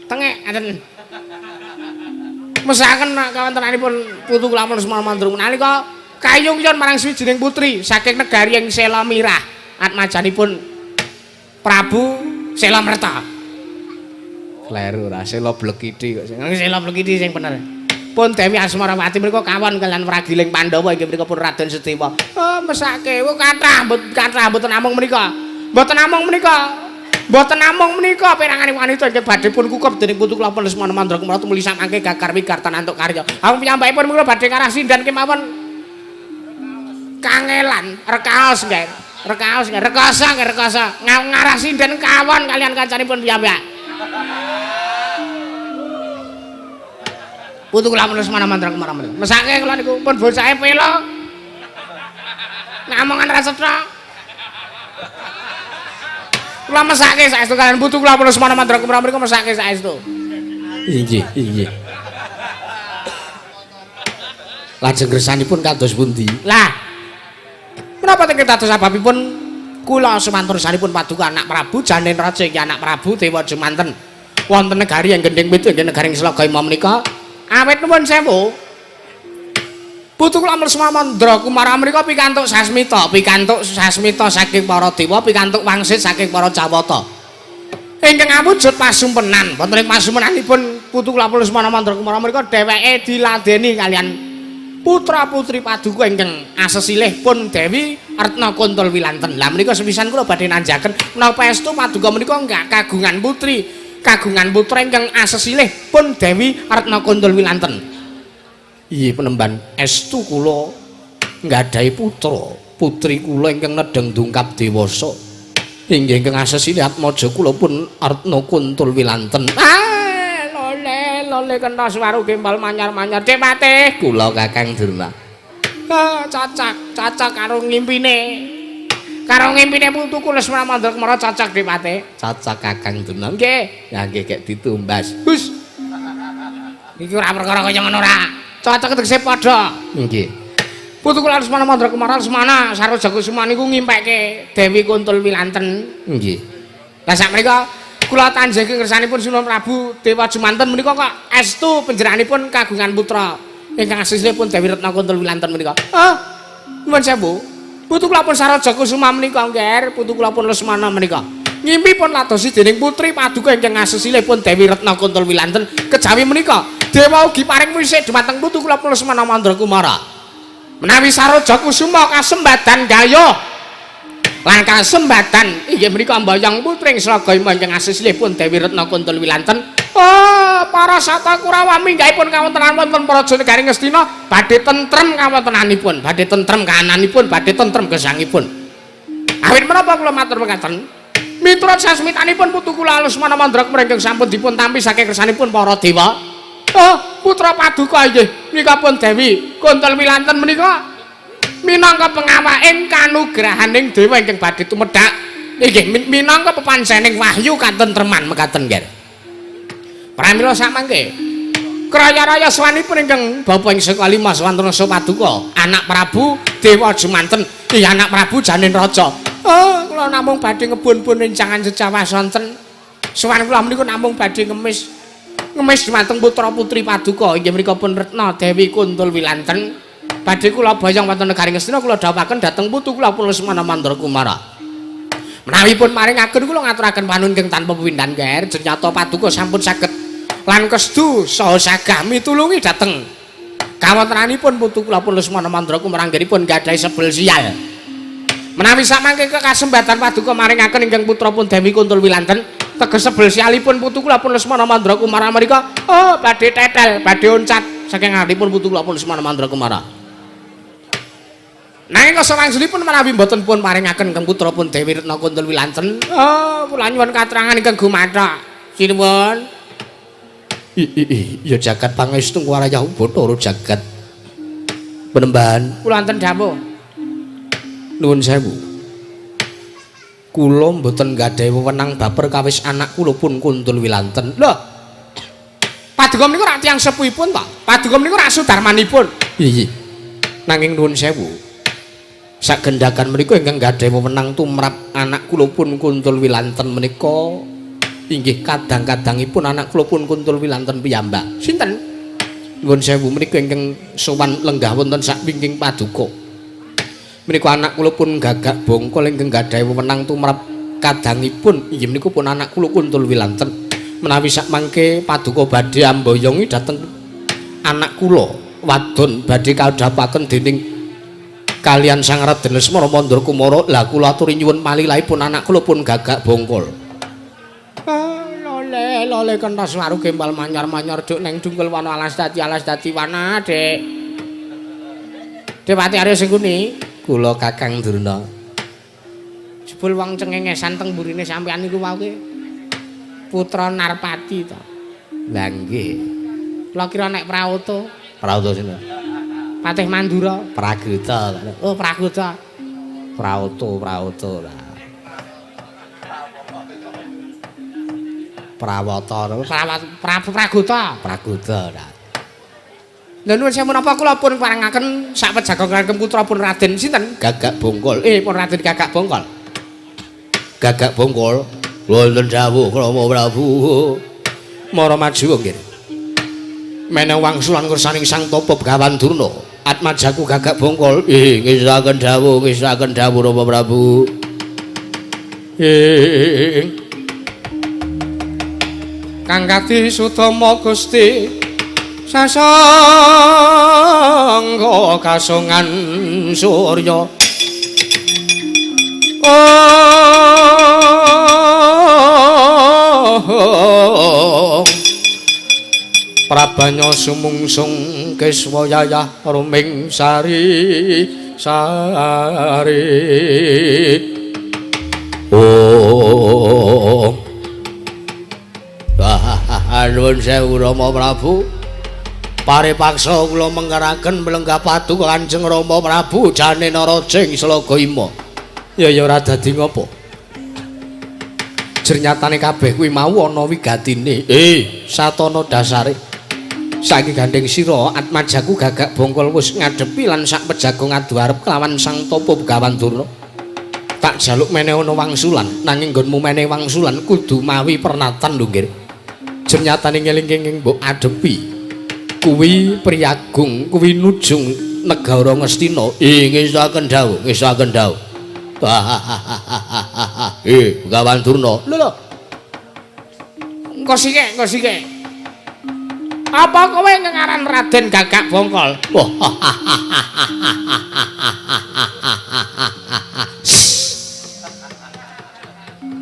Tengek ngaten. Mesaken kawontenanipun putu kula Lesmana Mandra nalika kayungyon marang swijining putri saking negari ing Sela Mirah atmajanipun Prabu Sela Merta. Kleru ora Sela Blekiti kok sing Sela Blekiti sing bener. Pun Dewi Asmarawati mriku kawon kalian Pragiling Pandhawa inggih mriku pun Raden Sedewa. Oh mesake wo kathah kathah mboten namung menika. Mboten namung menika. Mboten namung menika perangane wanita ingkang badhe pun kukup dening putu kula pun Lesmana Mandra Kumara tumuli samangke gagar wigartan antuk karya. Awong piyambakipun menika badhe ngarah sinden kemawon kangelan rekaos nggih. Rekaos nggih, rekasa nggih rekasa. Ngarah sinden kawon kalian kancanipun piyambak. Putu kula Lesmana Mandra Kumara menika. Mesake kula niku pun bocahe pelo. Namongan ra cetha. Kula mesake saestu kalian putu kula Lesmana Mandra Kumara mriku mesake saestu. Inggih, inggih. Lajeng kersanipun kados pundi? Lah. Menapa teng dados sababipun kula sumantur sanipun paduka anak Prabu Janen Raja iki anak Prabu Dewa Jumanten wonten negari ing Gending Pitu ing negari Slaga Ima menika awit nuwun sewu. Putu kula Lesmana Mandra Kumara menika pikantuk sasmita, pikantuk sasmita saking para dewa, pikantuk wangsit saking para Jawata. Ingkang awujud pasumpenan, wonten ing pasumpenanipun putu kula Lesmana Mandra Kumara menika dheweke diladeni kalian putra-putri paduka ingkang asesilih pun Dewi Retna Kuntul Wilanten. Lah menika sepisan kula badhe nanjaken menapa estu paduka menika enggak kagungan putri, kagungan putra ingkang asesilih pun Dewi Retna Kuntul Wilanten. Iya penemban estu kula nggadahi putra, putri kula ingkang nedheng dungkap dewasa. Inggih ingkang asesilih atmaja kula pun Retna Kuntul Wilanten. Ah, lole lole kena swaru gembal manyar-manyar. Dik Patih kula Kakang Durna. Ah, cocok, cocok karo ngimpine. Karo ngimpine putuku Lesmana Mandra Kumara cocok Dik Patih. Cocok Kakang Durna. Nggih. Ya nggih kek ditumbas. Hus. Iki ora perkara kaya ngono ora. Cocok tegese padha. Nggih. Putu kula Lesmana Mandra Kumara Lesmana Saroja Kusuma niku ngimpekke Dewi Kuntul Wilanten. Nggih. Lah sakmenika kula tanjengke kersanipun Sunan Prabu Dewa Jumanten menika kok estu panjenenganipun kagungan putra ingkang asilipun Dewi Retna Kuntul Wilanten menika. Ah, nuwun sewu. Putu kula pun Saroja Kusuma menika nggih, putu kula pun Lesmana menika. Ngimpi pun ladosi dening putri paduka ingkang asilipun Dewi Retna Kuntul Wilanten kejawi menika dewa ugi paring wisik dumateng putu kula pun Lesmana Mandra Kumara. Menawi Saroja Kusuma kasembadan gayuh lan kasembadan inggih menika mboyong putri ing Slaga Ima ingkang asilipun Dewi Retna Kuntul Wilanten. Oh, para sata Kurawa minggahipun kawontenan wonten Praja Negari Ngastina badhe tentrem kawontenanipun, badhe tentrem kahananipun, badhe tentrem gesangipun. Awit menapa kula matur mekaten? Miturut sasmitanipun putu kula Lesmana Mandra Kumara ingkang sampun dipun tampi saking kersanipun para dewa. Oh, putra paduka inggih menika pun Dewi Kuntul Wilanten menika minangka pengawaking kanugrahaning dewa ingkang badhe tumedhak inggih minangka pepancening wahyu katentreman mekaten nggih. Pramila samangke kraya-raya swanipun ingkang bapa ing seka lima swantrasa paduka anak Prabu Dewa Jumanten iya anak Prabu Janen Raja. Oh, kula namung badhe ngebun-bun rencangan secawa sonten. Sowan kula menika namung badhe ngemis ngemis dumateng putra-putri paduka inggih menika pun Retna Dewi Kuntul Wilanten. Badhe kula boyong wonten negari Ngastina kula dhawuhaken dhateng putu kula pun Lesmana Mandra Kumara. Menawi pun maringaken kula ngaturaken panuwun ingkang tanpa pepindhan ger nyata paduka sampun saged lan kestu saha sagah mitulungi dhateng kawontenanipun putu kula pun Lesmana Mandra Kumara anggenipun gadhahi sebel sial. Menawi samangke kekasembatan paduka maringaken ingkang putra pun Dewi Kuntul Wilanten Teges sebel sialipun putu kula pun Lesmana Mandra Kumara menika oh badhe tetel, badhe oncat saking artipun putu kula pun Lesmana Mandra Kumara. Nanging kasa wangsulipun menawi mboten pun paringaken kang putra pun Dewi Retna Kuntul Wilanten. Oh, kula nyuwun katerangan ingkang gumathok. Sinuwun. Ya jagat pangestu warayah Bathara jagat. Penembahan kula wonten dawuh. Nuwun sewu. Kula mboten gadhahi wewenang baper kawis anak kula pun Kuntul Wilanten. Lho. Paduka menika rak tiyang sepuhipun ta? Paduka menika rak sudarmanipun. Iya. Nanging nuwun sewu. Sagendhagan menika ingkang gadhahi wewenang tumrap anak kula pun Kuntul Wilanten menika inggih kadang-kadangipun anak kula pun Kuntul Wilanten piyambak. Sinten? Nuwun sewu menika ingkang sowan lenggah wonten sak wingking paduka. Menika anak kula pun Gagak Bongkol ingkang gadhahi wewenang tumrap kadangipun inggih menika pun anak kula Kuntul Wilanten. Menawi sak mangke paduka badhe amboyongi dhateng anak kula wadon badhe kadhapaken dening kalian Sang Raden Lesmana Mandra Kumara. Lah kula aturi nyuwun palilahipun anak kula pun Gagak Bongkol. Lole lole kentas waru gembal manyar-manyar duk neng dungkul wana alas dadi wana Dik. Depati Arya Sengkuni kula Kakang Durna. Jebul wong cengengesan teng mburine sampean niku wau ki putra Narpati to. Lah nggih. Kula kira nek Prawoto. Prawoto sinten? Patih Mandura. Praguta. Oh, Praguta. Prawoto, Prawoto lah. Prawata, Praguta. Praguta lah. Lha nuwun sewu menapa kula pun parengaken sak pejaga kagem putra pun Raden sinten? Gagak Bongkol. Pun Raden Gagak Bongkol. Gagak Bongkol. Wonten dawuh Rama Prabu. Mara maju nggih. Menawa wangsulan kersaning Sang Tapa Begawan Durna, atmajaku Gagak Bongkol. Ngesaken dawuh, ngesaken dawuh Rama Prabu. Kang Kadi Sutama Gusti sasangga kasongan surya. Oh, Prabanya sumungsung keswa yayah ruming sari sari. Oh, nuwun sewu Rama Prabu. Paripaksa kula mengkeraken mlenggah paduka Kanjeng Rama Prabu jane naraja ing Slaga Ima. Ya ya ora dadi ngopo. Jernyatane kabeh kuwi mau ana wigatine. Satana dasare. Saiki gandeng sira atmajaku Gagak Bongkol wis ngadepi lan sak pejago ngadu arep kelawan Sang Tapa Begawan Durna. Tak jaluk menehi ana wangsulan, nanging nggonmu menehi wangsulan kudu mawi pernatan lho nggih. Jernyatane ngeling ing mbok adepi kuwi priyagung, kuwi nujung negara Ngastina. Ngesaken dawuh, ngesaken dawuh. Begawan Durna. Lho lho. Engko sike, engko sike. Apa kowe ngengaran Raden Gagak Bongkol?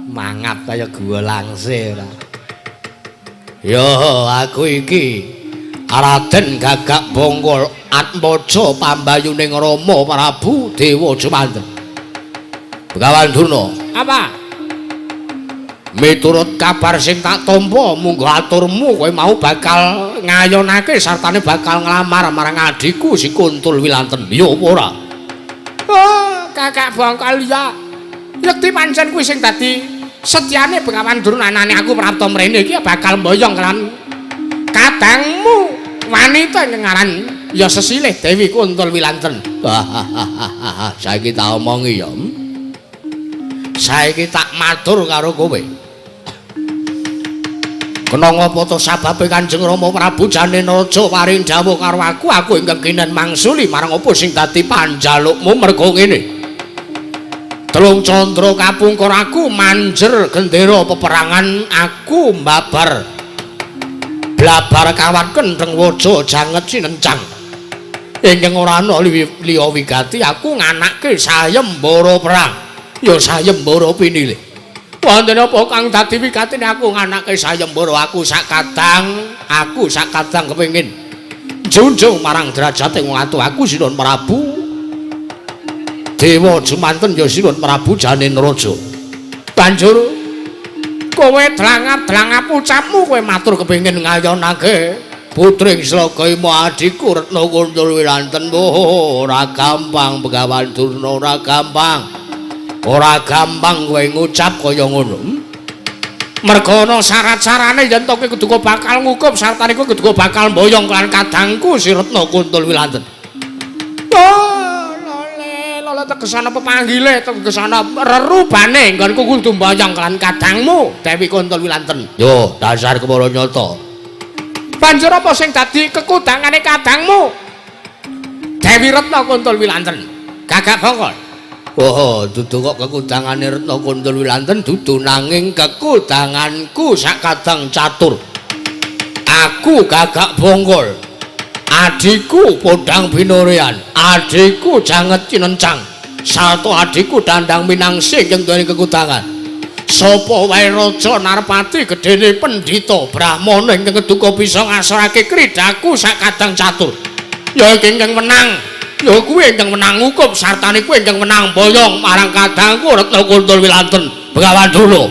Mangap kaya gua langsir. Yo, aku iki Raden Gagak Bongkol atmaja pambayuning Rama Prabu Dewa Jumantri. Begawan Durna. Apa? Miturut kabar sing tak tampa, munggo aturmu kowe mau bakal ngayonake sartane bakal nglamar marang adhiku si Kuntul Wilanten. Ya apa ora? Oh, Gagak Bongkol ya. Yekti pancen kuwi sing dadi setyane Begawan Durna anane aku prapta mrene iki bakal mboyong kan kadangmu wanita ingkang aran ya sesilih Dewi Kuntul Wilanten. Saiki tak omongi ya. Saiki tak matur karo kowe. Kena ngapa to sababe Kanjeng Rama Prabu jane Raja paring dawuh karo aku, aku ingkang kinen mangsuli marang apa sing dadi panjalukmu merga ngene. Telung candra kapungkur aku manjer gendera peperangan aku mbabar blabar kawat kendheng waja janget sinencang. Ingkang ora ana liya wigati aku nganake sayembara perang. Ya sayembara pinilih. Wonten apa kang dadi wigatine aku nganake sayembara aku sak kadang kepengin njunjung marang derajate wong atuh aku Sinuwun Prabu Dewa Jumanten ya Sinuwun Prabu Janin Raja. Banjur kowe dlangap-dlangap ucapmu kowe matur kepengin ngayonake putring Slagaima adhiku Retna Kuntul Wilanten. Oh, ora gampang Begawan Durna, ora gampang. Ora gampang kowe ngucap kaya ngono. Merga ana syarat-syarane yen to kowe kudu bakal ngukup sartane kowe kudu bakal mboyong lan kadangku si Retna Kuntul Wilanten. Oh, lole, lole tegesana pepanggile, tegesana rerubane nggonku kudu mboyong lan kadangmu Dewi Kuntul Wilanten. Yo, dasar kepara nyata. Banjur apa sing dadi kekudangane kadangmu Dewi Retna Kuntul Wilanten? Gagak bongkol. Oh, dudu kok kekudangane Retna Kuntul Wilanten dudu nanging kekudanganku sak kadang catur. Aku gagak bongkol. Adhiku Podang Binorean, adhiku Janget Cinencang, sarta adhiku Dandang Minangsih ing duweni kekudangan. Sapa wae raja Narpati gedene pendhita brahmana ingkang keduka bisa ngasorake kridhaku sak kadang catur. Ya iki ingkang menang, ya kuwi ingkang menang ngukup sartane kuwi ingkang menang boyong marang kadangku Retna Kuntul Wilanten Begawan Durna.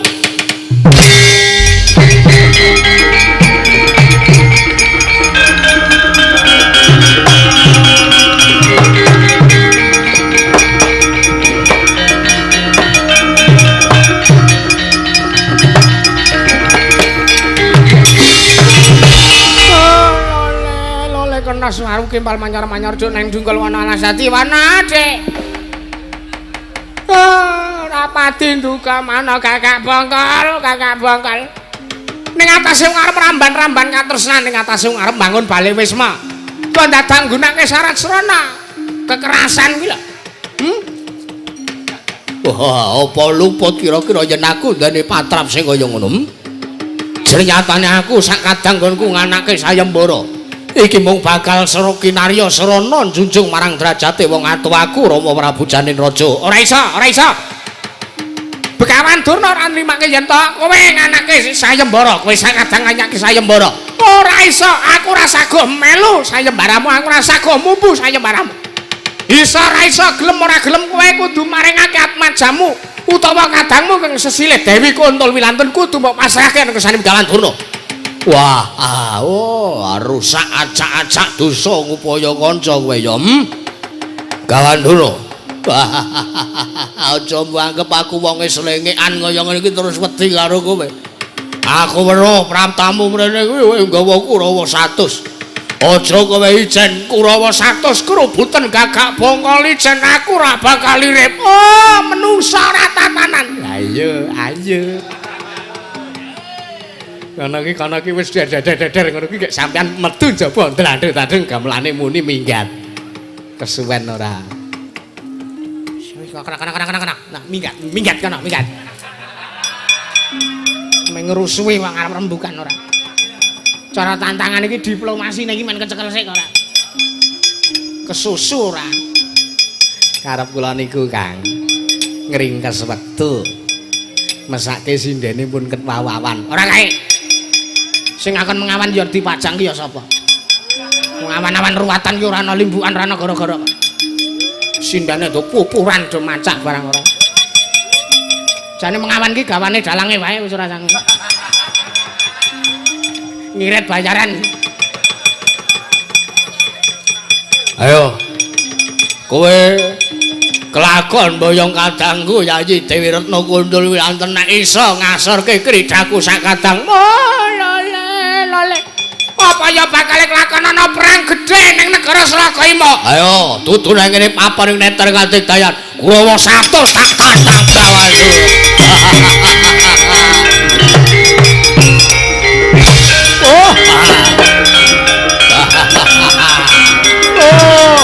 Kena suwaru kempal manyar-manyar juk neng dungkul wana alasati wana Dik. Oh, ora pati nduka mana Gagak Bongkol, Gagak Bongkol. Ning atase wong arep ramban-ramban katresnan ning atase wong arep bangun bale wisma. Kok dadak nggunakake syarat srana kekerasan kuwi lho. Wah, apa luput kira-kira yen aku ndene patrap sing kaya ngono? Jernyatane aku sak kadang nggonku nganake sayembara. Iki mung bakal sero kinarya srana njunjung marang derajate wong atuh aku Rama Prabu Janin Raja. Ora iso, ora iso. Begawan Durna ora nrimake yen to kowe nganake sayembara, kowe sak kadang nganake sayembara. Ora iso, aku ora saguh melu sayembaramu, aku ora saguh mumpu sayembaramu. Iso ora iso gelem ora gelem kowe kudu maringake atmajamu utawa kadangmu kang sesilih Dewi Kuntul Wilanten kudu mbok pasrahke nang kersane Begawan Durna. Wah, oh, rusak acak-acak dosa ngupaya kanca kowe ya. Gawan Durna. Aja mbok anggep aku wonge slengekan kaya ngene iki terus wedi karo kowe. Aku weruh praptamu mrene kuwi nggawa Kurawa 100. Aja kowe ijen Kurawa 100 kerubuten Gagak Bongkol ijen aku ora bakal irip. Oh, menungsa ora tatanan. Ayo, ayo. Kono iki wis deder-deder ngono kuwi gek sampean metu njaba ndlandheng-ndlandheng gamelane muni minggat. Kesuwen ora. Wis kena. Nah, minggat, minggat kono, minggat. Mengrusuhi wong arep rembukan ora. Cara tantangan iki diplomasine iki men kecekel sik ora. Kesusu ora. Karep kula niku, Kang. Ngringkes wektu. Mesake sindene pun ketwawawan. Ora kae. Sing akan mengawan ya dipajang ki ya sapa? Wong awan-awan ruwatan ki ora ana limbukan, ora ana gara-gara. Sindane do pupuran do macak barang ora. Jane mengawan ki gawane dalange wae wis ora sang. Ngiret bayaran. Ayo. Kowe kelakon boyong kadangku Yayi Dewi Retna Kuntul Wilanten nek iso ngasorke kridhaku sak kadang. Oh, lole, lole. Apa ya bakal kelakon ana perang gedhe ning negara Slagaima? Ayo, dudu nang ngene papan ing neter kadigdayan. Kurawa 100 tak tantang bawanku. Oh. Oh.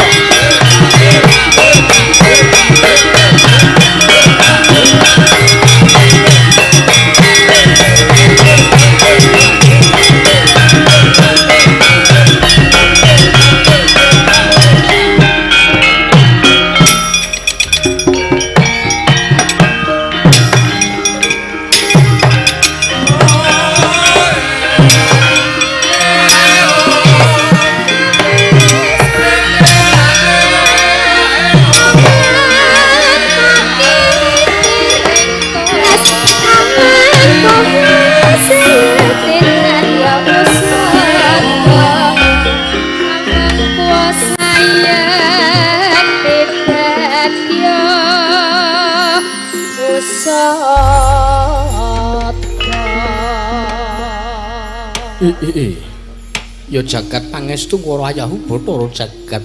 I. Ya jagat pangestu karo ayahu Bathara jagat.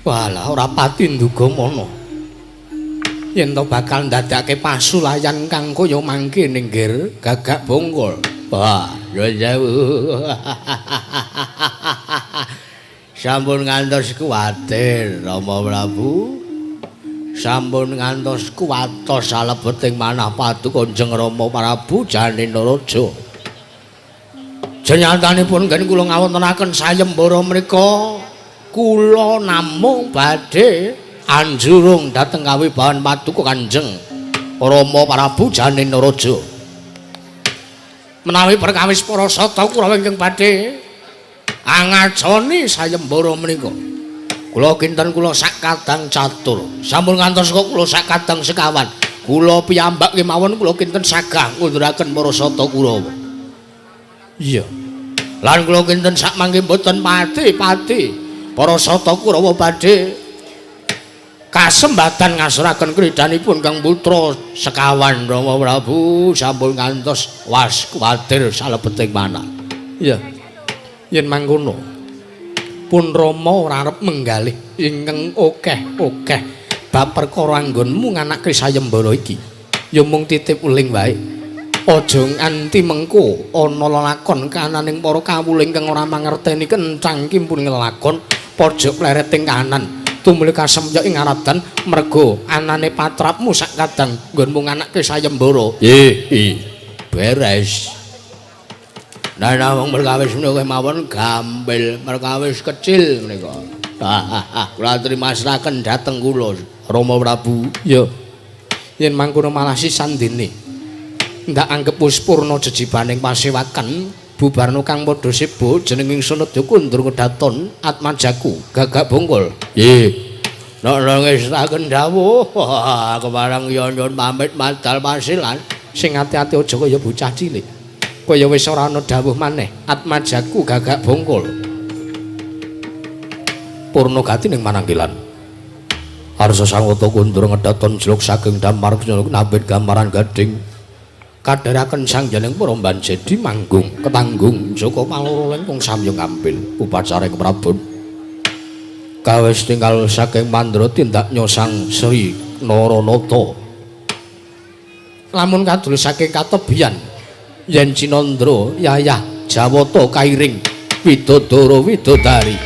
Walah ora pati nduga mana. Yen to bakal ndadekake pasulayan kang kaya mangke ninggir Gagak Bongkol. Wah, ya jauh. Sampun ngantos kuwatir Rama Prabu. Sampun ngantos kuwatos salebeting manah paduka Kanjeng Rama Prabu Janena Raja. Jenyatanipun nggen kula ngawontenaken sayembara menika kula namung badhe anjurung dhateng kawibawan paduka Kanjeng Rama Prabu Janena Raja. Menawi perkawis para sata kula ingkang badhe angacani sayembara menika. Kula kinten kula sak kadang catur. Sampun ngantos kok kula sak kadang sekawan. Kula piyambak kemawon kula kinten sagah ngunduraken para sata Kurawa. Iya. Lan kula kinten sak mangke mboten pati-pati para sata Kurawa badhe kasembatan ngasraken kridanipun Kang Putra sekawan Rama Prabu sampun ngantos was kuwatir salebeting manah. Iya. Yen mangkono pun Rama ora arep menggalih ingkang akeh-akeh bab perkara anggonmu nganake sayembara iki. Ya mung titip uling wae. Aja nganti mengko ana lelakon kananing para kawula ingkang ora mangerteni kencang kimpun nglakon pojok plereting kanan. Tumuli kasemyok ing aradan merga anane patrapmu sak kadang nggonmu nganake sayembara. Nggih, beres. Nah, wong perkawis menika kemawon gampil, perkawis kecil menika. Kula trimasraken dhateng kula Rama Prabu. Ya. Yen mangkono malah sisan dene. Ndak anggep wis purna jejibaning pasewakan bubarno kang padha sibuk jeneng ingsun nedya kundur kedaton atmajaku Gagak Bongkol. Nggih. Nek ngestaken dawuh kepareng nyuwun pamit madal pasilan sing ati-ati aja kaya bocah cilik. Kaya wis ora ana dawuh maneh atmajaku Gagak Bongkol. Purna gati ning mananggilan. Arsa sangwata kundur ngedaton jlok saking damar nambit gambaran gading. Kadheraken sang jening para mbanjedi manggung ketanggung Jaka Paloro lengkung samya ngampil upacara ing Prabon. Kawis tinggal saking mandra tindak nyosang Sri Naranata. Lamun kadul saking katebian yen Cinandra yayah Jawata kairing widodara widodari.